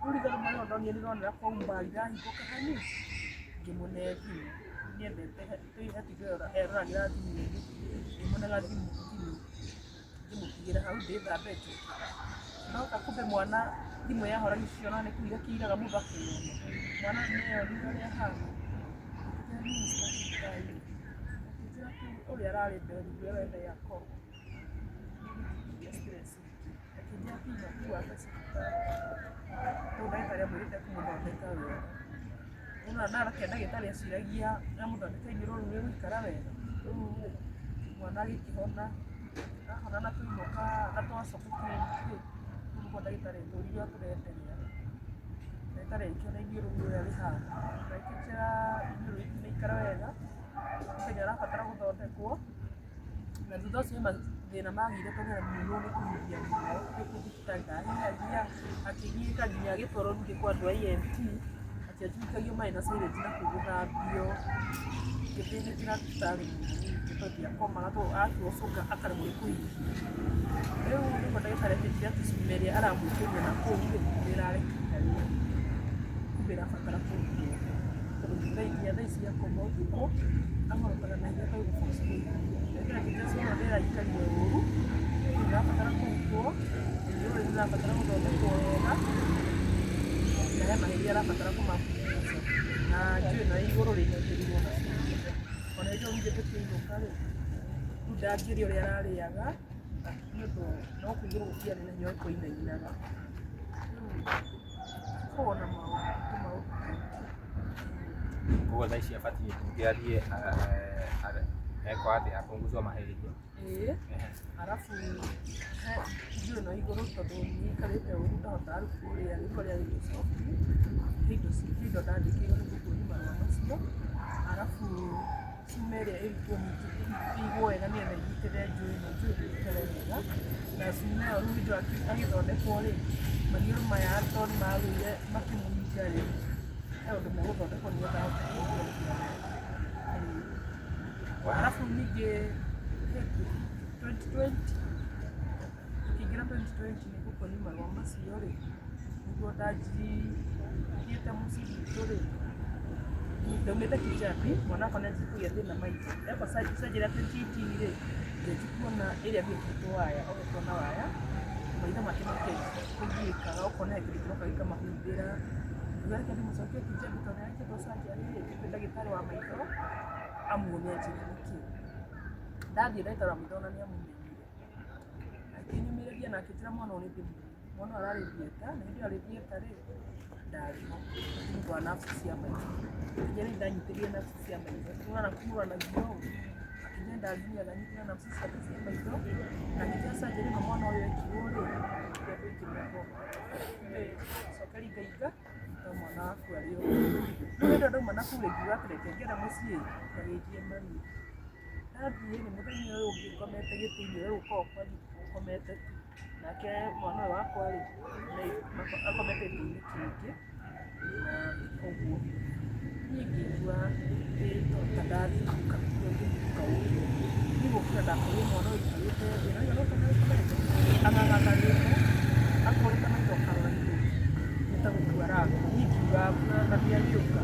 rĩu ritho rĩmwe rĩo ndonire nĩronera kwa umbali rĩrahingũka hanini ngĩmũne thimũ niendete he TV eroragĩra thimũ-inĩ ngĩmũnega thimũ ngĩmũtigĩra hau ndĩthambe njoke ndoka kumbe mwana thimũ yahora gĩcicio nĩ kũira kĩiraga mũndũ akeyona mwana nĩeyonire ũrĩa ahana akĩnjĩra minister Ngai akĩnjĩra atĩ ũrĩa ararĩ mbere nĩguo arenda ye akorwo nĩgũtigia stress ingĩ akĩnjĩra atĩ makuaga thibitarĩ rĩu ndagĩtarĩ amwĩrĩte kũmũthondeka wega nĩwona nake ndagĩtarĩ eciragia amũthondeka iniũrũ rĩu rĩgũikara wega rĩu rĩ mwana agĩkĩhona ahona na twainũka na twacoka clinic rĩ rĩu nĩguo ndagĩtarĩ atwĩrire o tũrenderea ndagĩtarĩ agĩkĩona iniũrũ rĩu ũrĩa rĩhana na akĩnjĩra iniũrũ rĩtinaikara wega Kenya arabatara gũthondekwo na thutha ũcio he mathĩna magĩire tondũ nĩaremirwo nĩ kũhuhia mũno kũu thibitarĩ ndahihagia akĩgiĩka nginya agĩtwarwo ningĩ kwa andũ a ENT atĩ anjurũkagio maĩ na syringe na kũu gũthambio ngĩthĩnĩkĩra thibitarĩ mũno ningĩ tondũ ndiakomaga tondũ atuo cuka akaremwo nĩ kũhihia rĩu nĩguo ndagĩtarĩ akĩnjĩra atĩ cuma ĩrĩa aramwĩkĩrire na kũu rĩ nĩ ĩrarekia rĩu kumbe ĩrabatara kũrutwo tondũ nginya thaa ici akoma ũtukũ ahorotaga na hinya tondũ gũ force kũhihia ndagĩtarĩ akĩnjĩra cuma ĩyo nĩ ĩraikarire ũru rĩu ĩrabatara kũrutwo iniũrũ rĩu rĩrabatara gũthondekwo wega na he mahĩndĩ arabatara kũmapunguza na njũĩ na igũrũ rĩnyitĩrĩirwo na cuma ona rĩrĩa augire tũkĩinũka rĩ rĩu ndangĩrĩa ũrĩa ararĩaga nĩ ũndũ no kũigĩrwo gũtiarĩ na hinya kũinainaga rĩu korwo na maũndũ maũndũ maingĩ Koguo thaa ici abatiĩ ningĩ athiĩ ekwo atĩa apunguzwo mahĩndĩ. Ĩĩ arabu he njũĩ na igũrũ tondũ nĩikarĩte ũru ndahotaga rĩu kũrĩa rĩu kũrĩa irio soft he indo he indo ndandĩkĩirwo nĩ ngũkuonia marũa macio arabu cuma ĩnyitwo ĩigwo wega nĩgetha ĩnyitĩrĩre njuĩrĩ ĩno, njuĩrĩ ĩikare wega. Nerves nayo rĩu hĩndĩ ĩyo agĩthondekwo rĩ, maniũrũ maya tondũ nĩ magũire makĩmũhinga rĩ, he ũndũ megũthondekwo nĩgetha ahote kũigua wega. Arabu ningĩ 2020, tũkĩingĩra 2020 nĩ gũkoniĩ marũa macio rĩ, nĩguo ndanjirie mũciĩ gwitũ rĩ, ndaumĩte Kijabi, mwana wakwa nĩ anjĩtie kũgĩa thĩna maitho. Ndekwo surgery ya 2018 rĩ, ngĩanjia kuona ĩrĩa gwĩkĩrĩtwo waya, ohetwo na waya, maitho make makĩanjia kũgiĩkaga, ũkona he kĩndũ kĩroka gĩkamahumbĩra. Ngiuga reke ndĩmũcokie Kijabi tondũ nĩ arekĩtwo surgery rĩ, kwĩ ndagĩtarĩ wa maitho amuone anjĩre nĩkĩ. Ndathiĩ ndagĩtarĩ wa maitho ona nĩ amũmenyire. Akĩnyũmĩrĩria na akĩnjĩra mwana ũyũ nĩ ndĩmũĩ. Mwana ũyũ ararĩ theatre, na hĩndĩ ĩyo arĩ theatre rĩ, ndarĩ ho nĩ ũndũ wa nerves cia maitho. Akĩnjĩra nĩ ndanyitĩrĩire nerves cia maitho. Nĩwona kumũranagia ũũ, akĩnjĩra nĩ ndanyitĩrĩire nerves ciake cia maitho, na akĩnjĩra surgery ĩno mwana ũyũ ekirwo rĩ, ti andũ aingĩ mekwo. Cokeria Ngai ngatho tondũ mwana waku arĩ o ho. Rĩu hĩndĩ ĩyo ndauma na kũu rĩ, ngiuga atĩ reke ngere mũciĩ ngageithie mami. Ndathiĩ rĩ, mũthenya ũyũ ũngĩ ngomete gĩtĩ-inĩ we ũkoragwo kwanyu ũkomete tu. Nake mwana ũyũ wakwa rĩ, akomete gĩtĩ-inĩ kĩngĩ na ũguo. Niĩ ngĩigua ta ndathikũka, ngĩthikũka ũguo. Niĩ gũkĩra ndakorire mwana ũyũ aikarĩte thĩ, na nĩ ũrona aikarĩte ang'ang'anĩte, akũrĩte maitho akarora igũrũ nĩ ta gũkua arakua. Niĩ ngiuga nathi agĩũka,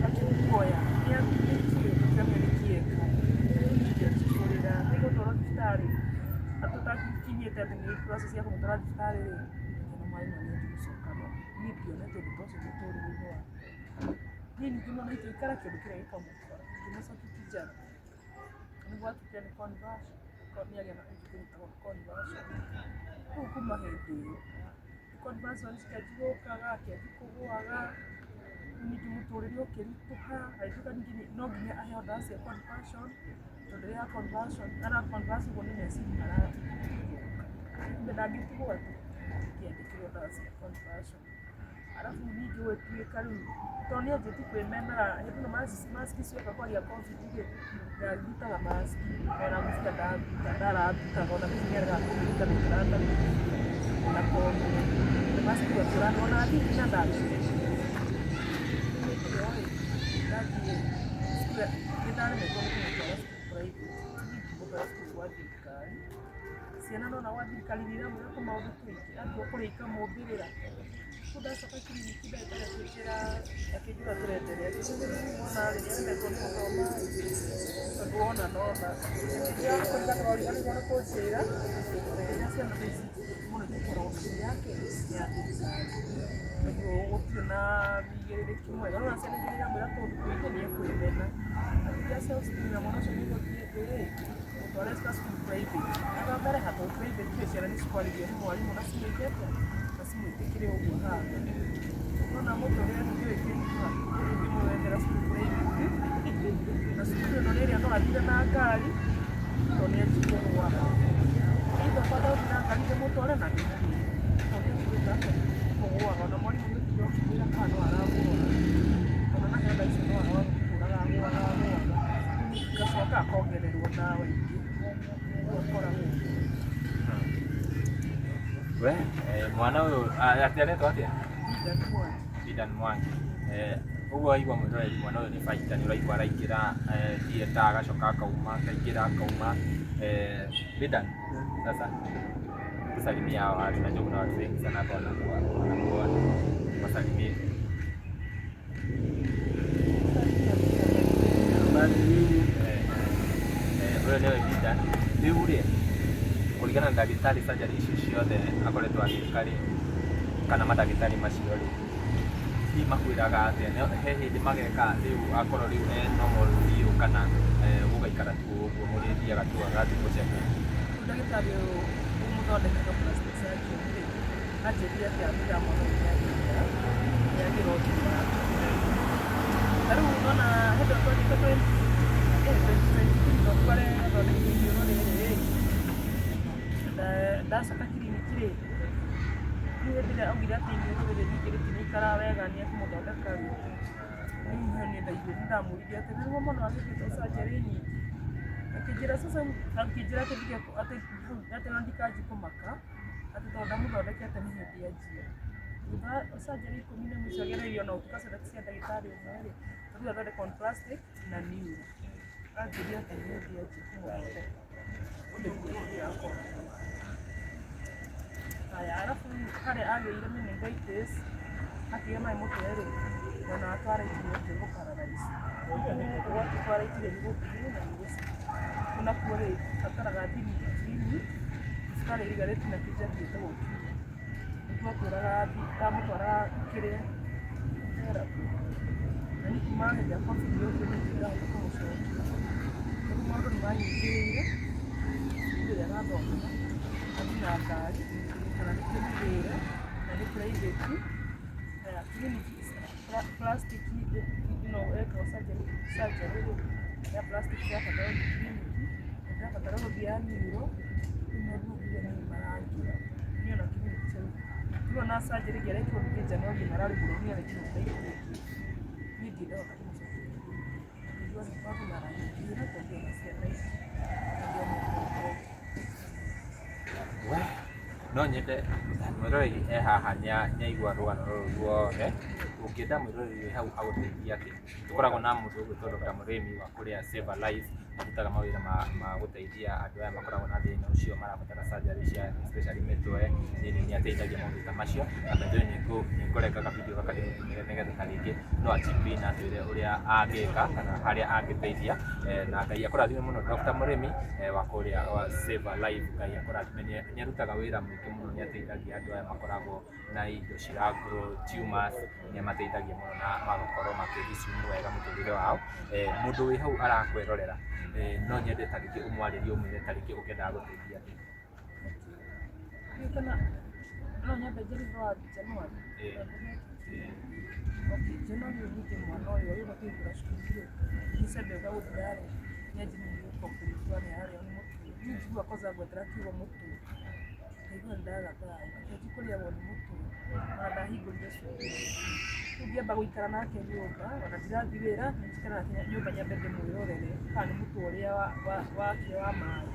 akĩmuoya, nĩkĩ ngĩamenya nĩkĩ eka. Niĩ ngĩanjia kũrĩra, nĩ gũtwarwo thibitarĩ, tũtakinyĩte atĩ nĩ process ya kũmũtwara thibitarĩ rĩ, ngĩona mwana ũyũ nĩ anjia gũcoka roho. Niĩ ndionete ũndũ ta ũcio mũtũrĩre-inĩ wakwa. Niĩ ningĩ mwana ingĩikara kĩndũ kĩrĩa gĩkamũkora, ngĩmũcokia Kijabi, nĩguo atuĩke nĩ conversion, nĩ agĩa na kĩndũ gĩtagwo conversion. Rĩu kuma hĩndĩ ĩyo, conversion cikĩanjia gũkaga, akĩanjia kũgũaga, rĩu ningĩ mũtũrĩre ũkĩritũha, agĩtuĩka ningĩ no nginya aheo ndawa cia conversion, tondũ rĩrĩa conversion, ara converse ũguo nĩ meciria marathũka. Kumbe ndangĩtigwo atĩ akĩandĩkĩrwo ndawa cia conversion. Arabu ningĩ gũgĩtuĩka rĩu tondũ nĩ anjĩtie kwĩmenera hĩndĩ ĩno mask cioka kwaria Covid rĩ, ndarutaga mask ona gũbuta ndararutaga ona thaa ici nĩ aregaga kũmĩruta ndaikaraga atarĩ na konwo. Na mask ĩyo ona thitima ndangĩrutire. Rĩu hĩndĩ ĩyo rĩ, ndathiĩ cukuru nĩ ndaremetwo nĩ kũmũtwara cukuru private, niĩ ngĩmũtwara cukuru gwa thirikari. Ciana nĩwona gwa thirikari nĩ iramwĩra tũmaũndũ tũingĩ, atua kũrĩa ikamũmbĩrĩra. Rĩu ndacoka kiriniki ndagĩtarĩ akĩnjĩra akĩnjĩra tũrenderea, akĩnjĩra rĩu mwana rĩ nĩ aremetwo nĩ gũthoma ĩ, tondũ wona nona. Akĩnjĩra kũringana na ũrĩa nĩ kũnjĩra, akĩnjĩra ciana thaa ici mũno itikoragwo na yake ya thirikari, tondũ gũtirĩ na wĩigĩrĩrĩki mwega. Nĩwona ciana ingĩ nĩ iramwĩra tũũndũ tũingĩ nĩ ekwĩmena. Akĩnjĩra cukuru ya mwana ũcio nĩ ĩgũthiĩ thĩ rĩ, mũtware cukuru private. Athomere ha tondũ private rĩ, ciana nĩ cikwarĩrio nĩ mwarimũ na cimwĩke atĩa, na cimwĩtĩkĩre ũguo ahana. Nĩwona mũtũrĩre ningĩ wĩkĩritũha ũngĩmwethera cukuru private, na cukuru ĩno nĩ ĩrĩa no athire na ngari tondũ nĩ anjie kũgũaga. Either kwamba gũthiĩ na ngari ndĩmũtware na ndĩmũgĩre tondũ nĩ anjie gwĩka atĩa, kũgũaga. Ona mwarimũ nĩ ũtinda ũkĩmwĩra kana no aramũrora, ona naheo ndawa icio no agũtũraga agũaga agũaga. Ngacoka akongererwo ndawa ingĩ, ũguo akoragwo ũguo. We, mwana ũyũ atĩ aretwo atĩa? Dedan Mwangi. Dedan Mwangi. Ũguo waigua mwĩroreri mwana ũyũ nĩ fighter nĩ ũraigua araingĩra theatre agacoka akauma akaingĩra akauma. Dedan, sasa tusalimie hawa watu, najua kuna watu wengi sana hapa wanakuona, wasalimie. Habari nyinyi. Ũyũ nĩwe Dedan. Rĩu rĩ, kũringana na ndagĩtarĩ surgery icio ciothe akoretwo agĩka rĩ, kana mandagĩtarĩ macio rĩ, hihi makwĩraga atĩa? He hĩndĩ mageka rĩu akorwo rĩu e normal biũ kana gũgaikara tu ũguo mũrĩthiaga tu agathiĩ gũ check? Rĩu ndagĩtarĩ ũyũ ũmũthondekaga plastic surgeon rĩ, anjĩrire atĩ ambĩra mwana ũyũ nĩ agĩra ũthiũ wake. Ta rĩu nĩwona hĩndĩ ĩyo twathiĩte 2023 twatware athondekwo iniũrũ rĩrĩ rĩ, ndacoka kiriniki rĩ, rĩu hĩndĩ ĩrĩa augire atĩ iniũrũ rĩrĩ ningĩ rĩtinaikara wega nĩ ekũmũthondeka rĩ, rĩu niĩ ndaiguire Ndamũririe atĩ nĩguo mwana wagĩkĩtwo surgery nyingĩ. Akĩnjĩra sasa, akĩnjĩra atĩ ndige atĩ atĩ ona ndikanjie kũmaka atĩ tondũ ndamũthondekete nĩ hĩndĩ anjia. Thutha wa surgery ikũmi na mũico agereirio na ũtuka ciothe cia ndagĩtarĩ ũmwe rĩ, rĩu athondekwo on plastic na neuro. Anjĩrire atĩ nĩ hĩndĩ anjia kũmũthondeka. Ũguo nĩguo ndĩrakora. Haya, arabu harĩa agĩire meningitis, akĩgĩa maĩ mũtwe rĩ, mwena wake wa right nĩ ũkĩ gũparalyze. Gwake kwa right nĩ gũkuhĩ na nĩ gũcina. Kũu nakuo rĩ, bataraga athiĩ clinic, thibitarĩ ĩriganĩtie na kĩnjabi ĩtagwo Kinya. Nĩkuo atũraga ndamũtwaraga kĩrĩa therapy. Na niĩ kuma hĩndĩ ya COVID yokire niĩ ndirĩ ndahota kũmũcokia. Rĩu maũndũ nĩ manyingĩrĩire, cukuru ĩrĩa arathomera, athiĩ na ngari, kana tũmũgĩre, na nĩ private. Haya, clinic plastic ĩno ĩkagwo surgery surgery rĩ, ya plastic ĩrabatara gũthiĩ clinic, ĩrabatara gũthiĩ ya neuro, rĩu maũndũ mau nĩ marangĩra. Niĩ ona clinic rĩu ona surgery ĩngĩ arekirwo ningĩ January ĩno ararĩ mũrwaru nĩ arekirwo thaa ikũmi. Niĩ ndirĩ ndahota kũmũcokia clinic. Ngĩigua nĩ maũndũ maranyingĩrĩra tondũ ona ciana ici na ndĩ o mũtongoria. We, no nyende mwĩroreri e haha nĩaigua rũgano rũrũ ruothe, ũngĩenda mwĩroreri wĩ hau agũteithie atĩa? Tũkoragwo na mũndũ ũgwĩtwo Dr. Mũrĩmi wa kũrĩa Save a Life, arutaga mawĩra ma gũteithia andũ aya makoragwo na thĩna ũcio marabatara surgery cia especially mĩtwe, nĩ ateithagia maũndũ ta macio. Na by the way nĩngũrenga ka video gaka ndĩmũtũmĩre nĩgetha ta rĩngĩ no a chip in atwĩre ũrĩa angĩka kana harĩa angĩteithia. Na Ngai akũrathime mũno Dr. Mũrĩmi wa kũrĩa Save a Life, Ngai akũrathime. Nĩ arutaga wĩra mũingĩ mũno, nĩ ateithagia andũ aya makoragwo na indo cira grow tumors, nĩ amateithagia mũno na magakorwo makĩ resume wega mũtũrĩre wao. Mũndũ wĩ hau arakwĩrorera, no nyende ta rĩngĩ ũmwarĩrie ũmwĩre ta rĩngĩ ũngĩenda gũteithia atĩa. Kana no nyambe njĩre ũhoro wa January. Okay, January ningĩ mwana ũyũ agĩũka kũhingũra cukuru rĩ, December ĩũka gũthira rĩ, nĩ anjirie gũ complain nĩ ararĩo nĩ mũtwe. Niĩ njiguaga kwanza ngwetera kiugo mũtwe, ngaigua nĩ ndaga thayũ, akĩanjia kũrĩagwo nĩ mũtwe, ona ndahingũrire cukuru. Rĩu ngĩamba gũikara nake nyũmba, ona ndirathiĩ wĩra, njikara nake nyũmba nyambe ndĩmwĩrorere kana nĩ mũtwe ũrĩa wake wa maĩ.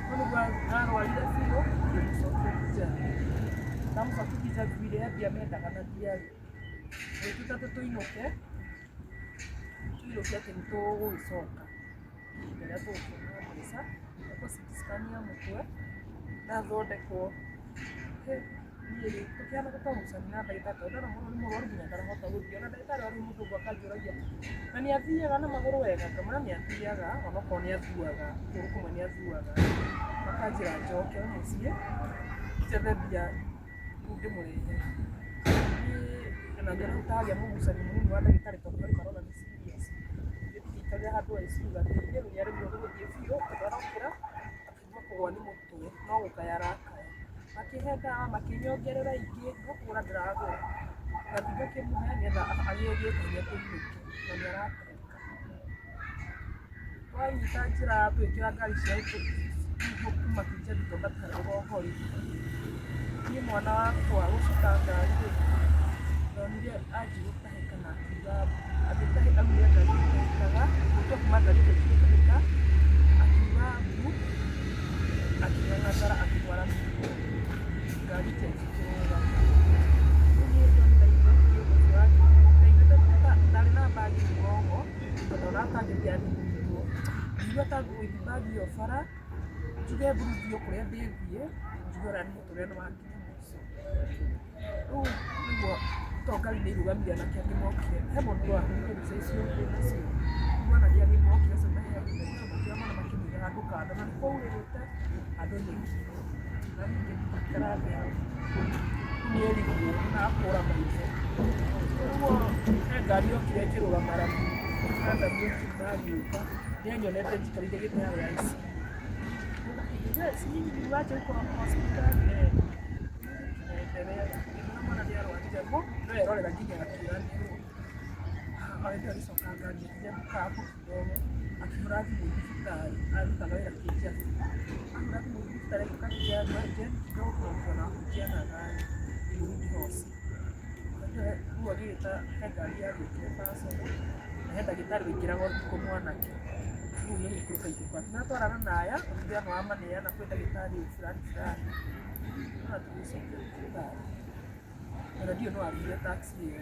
No nĩguo arwarire biũ, ngĩmũcokia Kijabi. Ndamũcokia Kijabi ngwire he mbia mendaga na ndiarĩ. Gũgĩtuĩka atĩ tũinũke, tũinũke atĩ nĩ tũgũgĩcoka. Ihinda rĩrĩa tũgũkĩona mbeca, ekwo CT scan ya mũtwe, na athondekwo. Niĩ rĩ, tũkĩhana ta twagucania na ndagĩtarĩ tondũ ndona mũndũ nĩ mũrwaru nginya ndarahota gũthiĩ. Ona ndagĩtarĩ warĩ mũthũngũ akanjũragia, na nĩ athiaga na magũrũ wega? Ngamwĩra nĩ athiaga, onokorwo nĩ athuaga, kũgũrũ kũmwe nĩ athuaga. Makanjĩra njoke mũciĩ, njethe mbia rĩu ndĩmũrehe. Niĩ ona ngĩona rĩu ta hagĩa mũgucanio mũnini wa ndagĩtarĩ tondũ harĩ marona nĩ serious. Ngĩikarĩra handũ ICU gatĩ-inĩ, rĩu nĩ aremirwo nĩ gũthiĩ biũ, tondũ arokĩra akaigua kũgũa nĩ mũtwe, no gũkaya arakaya. Makĩhe ndawa, makĩnyongerera ingĩ, no kũgũra ndĩragũra. Ngathiĩ ngakĩmũhe nĩgetha agĩe hinya tũinũke, na nĩ aratahĩka. Twanyita njĩra twĩkĩra ngari cia kuma Kijabi twambata rũgongo rĩ, niĩ mwana wakwa gũcuka ngari rĩ, ndonire anjia gũtahĩka na akiuga agĩtahĩka aumire ngari agĩtahĩkaga, gũtua kuma ngari akĩanjia gũtahĩka, akiuga mbu, akĩng'ang'atara akĩrwara mũtwe, ngari ikĩanjia kũrũgama. Rĩu niĩ ndonire ndaiguĩte ta ndarĩ na bagi mũgongo, tondũ ona atangĩthiĩ anyitwo. Ngĩigua ta ngũgũithia bagi ĩyo bara, njuge mburuthiĩ o kũrĩa ndĩthiĩ, njuge ũrĩa mũtũrĩre nĩ wakinya mũico. Rĩu nĩguo to ngari nĩ irũgamire anake angĩ mokire, he mũndũ wahũrire mbica icio ndĩnacio. Rĩu anake angĩ mokire acio makĩoya mwana makĩmũiga handũ kando na nĩ kwaurĩte handũ nyeki. Na niĩ ngĩikara thĩ hau, rĩu nĩerigwo na akũra maitho. Ũguo he ngari yokire ĩkĩrũgama rami, Landau ĩkiuma agĩũka, nĩanyonete njikarĩire gĩtĩ harĩa ICU. Si nyinyi mliwacha huko hospitali? Eh. Tunaendelea. Ngĩmwĩra mwana nĩ arwarire mo, no erorera nginya akĩriganĩrwo. Agĩthiĩ agĩcoka ngari ĩkinya kukaa hapo kidogo, akĩhũra thimũ thibitarĩ, arutaga wĩra Kijabi. Ahũra thimũ thibitarĩ agĩũka Kijabi kidogo kuna mtu anakujia na gari irudi hosi. Rĩu agĩgĩta he ngari yagĩũkire personal na He ndagĩtarĩ waingĩraga ũtukũ mwanake. Rĩu nĩ gũikũrũka ikũrũka. Natwarana na aya, ũthiano wa maneana kwĩ ndagĩtarĩ fulani fulani. Na tũgĩcokia thibitarĩ. Ona ndiũĩ no arĩhire taxi ĩyo.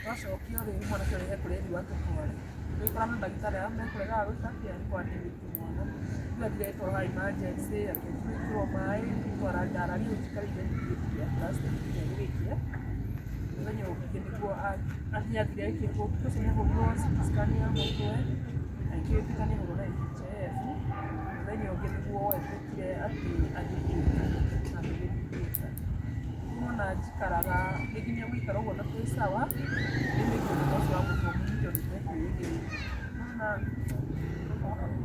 Twacokio rĩ, mwanake ũrĩa he kũrĩa ethiĩ atũtware. Tũgĩkora na ndagĩtarĩ aya mekũregaga gwĩka atĩa, nĩ kũ admit mwana. Rĩu athire agĩtwarwo ha emergency, akĩĩkĩrwo maĩ, ndararire njikarĩire gĩtĩ gĩa plastic nginya gũgĩkĩa. Mũthenya ũngĩ nĩguo athire agĩkĩrwo, ũtukũ ũcio nĩahũrirwo CT scan ya mũtwe, agĩtuĩka nĩahũrwo na NHIF. Mũthenya ũngĩ nĩguo gwatuĩkire atĩ athiĩ theatre, na tũgĩthiĩ theatre. Rĩu nĩwona njikaraga nĩ nginya gũikara ũguo na twĩ sawa, rĩu nĩ thĩna ũcio wa mũtwe mũnyite ũndũ ũtekwĩrĩgĩrĩire. Nĩwona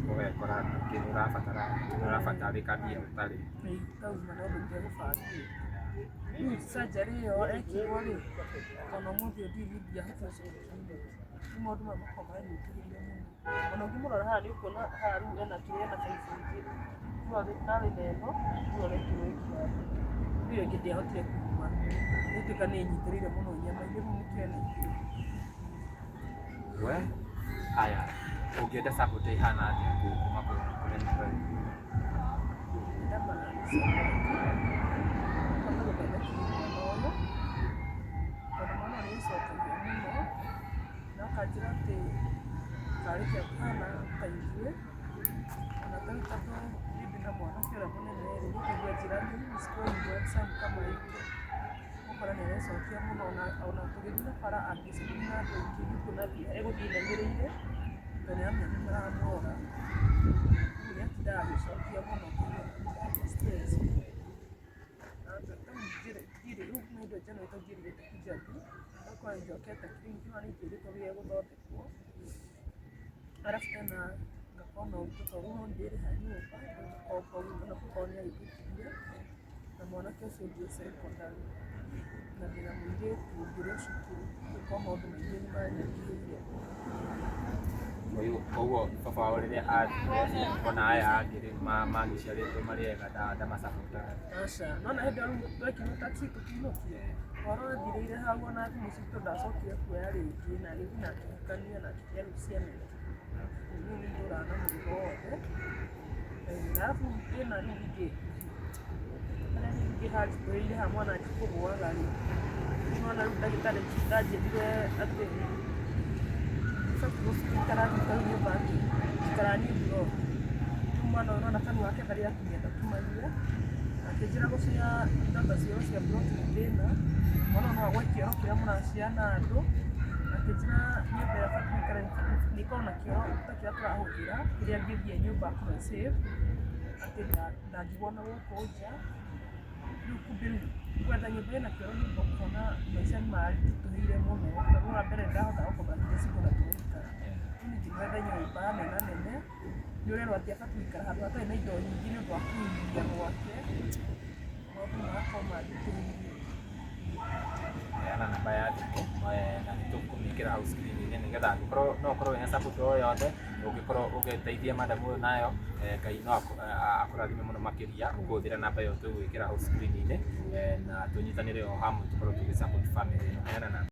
Ũgekora ningĩ nĩũrabatarĩka mbia ũtarĩ. Ikauma na ũndũ itegũbangĩte. Rĩu surgery ĩyo ekirwo rĩ, ona ũmũthĩ ũyũ ndiũĩ niĩ ndiahotire gũcoka clinic. Rĩu maũndũ maya makoragwo manyitĩrĩire mũno. Ona ũngĩmũrora haha nĩ ũkuona haha rĩu ena kĩrĩa ena baibũ igĩrĩ. Rĩu arĩ na ĩno, rĩu arekĩrwo ĩngĩ haha. Rĩu ĩyo ĩngĩ ndĩahotire kuma. Ĩtuĩka nĩ ĩnyitĩrĩire mũno nyama-inĩ rĩu nĩkĩo ena igĩrĩ. We haya, ũngĩenda support ĩhana atĩa kuma kũrĩ mũndũ? Ingĩenda ma support hote gũthondekithia mwana ũyũ, tondũ mwana ũyũ nĩacokagia mũno, na akanjĩra atĩ karĩkia kũhana ta ithuĩ, ona tarĩu tondũ niĩ ndĩna mwanake ũrĩa mũnene rĩ, niĩ ngaigua anjĩra mimi sikuwahi handsome kama yule. Ũgakora nĩ arecokia mũno ona tũgĩthiĩ na bara angĩcemania na andũ aingĩ nĩ ũkuona atĩ egũthiĩ ainamĩrĩire tondũ nĩ aramenya nĩ maramũrora. Rĩu nĩ atindaga agĩcokia mũno nginya stress. Rĩu kuma hĩndĩ ĩyo njanĩte njĩrĩgĩte kuja tu, ngakorwo njokete clinic no nĩ njĩrĩtwo gĩa gũthondekwo. Arabu tena ngakorwo na ũritũ tondũ rĩu no ndĩrĩha nyũmba, ngĩkomba ona baba nĩ agĩtũkirie, na mwanake ũcio ũngĩ e secondary, na ndĩna mũirĩtu ũngĩ ũrĩ o cukuru, gũkorwo maũndũ maingĩ nĩ manyingĩhĩire. Koguo baba wao rĩrĩa athire ona aya angĩ rĩ magĩciarĩtwo marĩ ega ndamacapotaga? Aca, nona hĩndĩ ĩyo rĩu twekirwo taxi tũkĩinũkio, ũhoro wathirĩire hau ona thimũ citũ ndacokire kuoya rĩngĩ na agĩthiĩ na akĩhikania na akĩgĩa rĩu ciana ingĩ. Rĩu niĩ ndũraga na mũrigo wothe. Arabu thĩna rĩu ningĩ harĩa ningĩ hanjitũrĩire haha mwana kũgũaga rĩ, nĩwona rĩu ndagĩtarĩ anjĩrire atĩ ndibatiĩ gũikara rĩu nyũmba atĩ njikaraga niĩ block. Rĩu mwana ũyũ nĩwona kanua gake ndarĩ akinya ndatumagia, akĩnjĩra gũcea indo ta cioro cia block nĩ thĩna, mwana ũyũ no agwe kĩoro kĩrĩa mũracea na andũ, akĩnjĩra nyũmba ĩrĩa batiĩ gũikara nĩ ĩkorwo na kĩoro ta kĩrĩa tũrahũthĩra, kĩrĩa angĩthiĩ nyũmba akorwo ĩ safe, atĩ ndangĩgwa na gũkũ nja. Rĩu kumbe rĩu gwetha nyũmba ĩna kĩoro nĩ ũkona maica nĩ maritũhĩire mũno, tondũ wa mbere ndahotaga gũkoma nginya single na tũgũikara. Rĩu ningĩ gwetha nyũmba nenanene, nĩ ũrerwo atĩ abatiĩ gũikara handũ hatarĩ na indo nyingĩ nĩ ũndũ wa kũhuhia gwake, maũndũ magakorwo manditũhĩire. Heana namba ya thimũ na nĩ tũkũmĩkĩra hau screen-inĩ nĩgetha angĩkorwo no ũkorwo wĩna support o yothe ũngĩkorwo ũgĩteithia madam ũyũ nayo, Ngai no akũrathime mũno makĩria ũkũhũthĩra namba ĩyo tũgwĩkĩra hau screen-inĩ, na tũnyitanĩre o hamwe tũkorwo tũgĩ support family ĩno. Heana namba.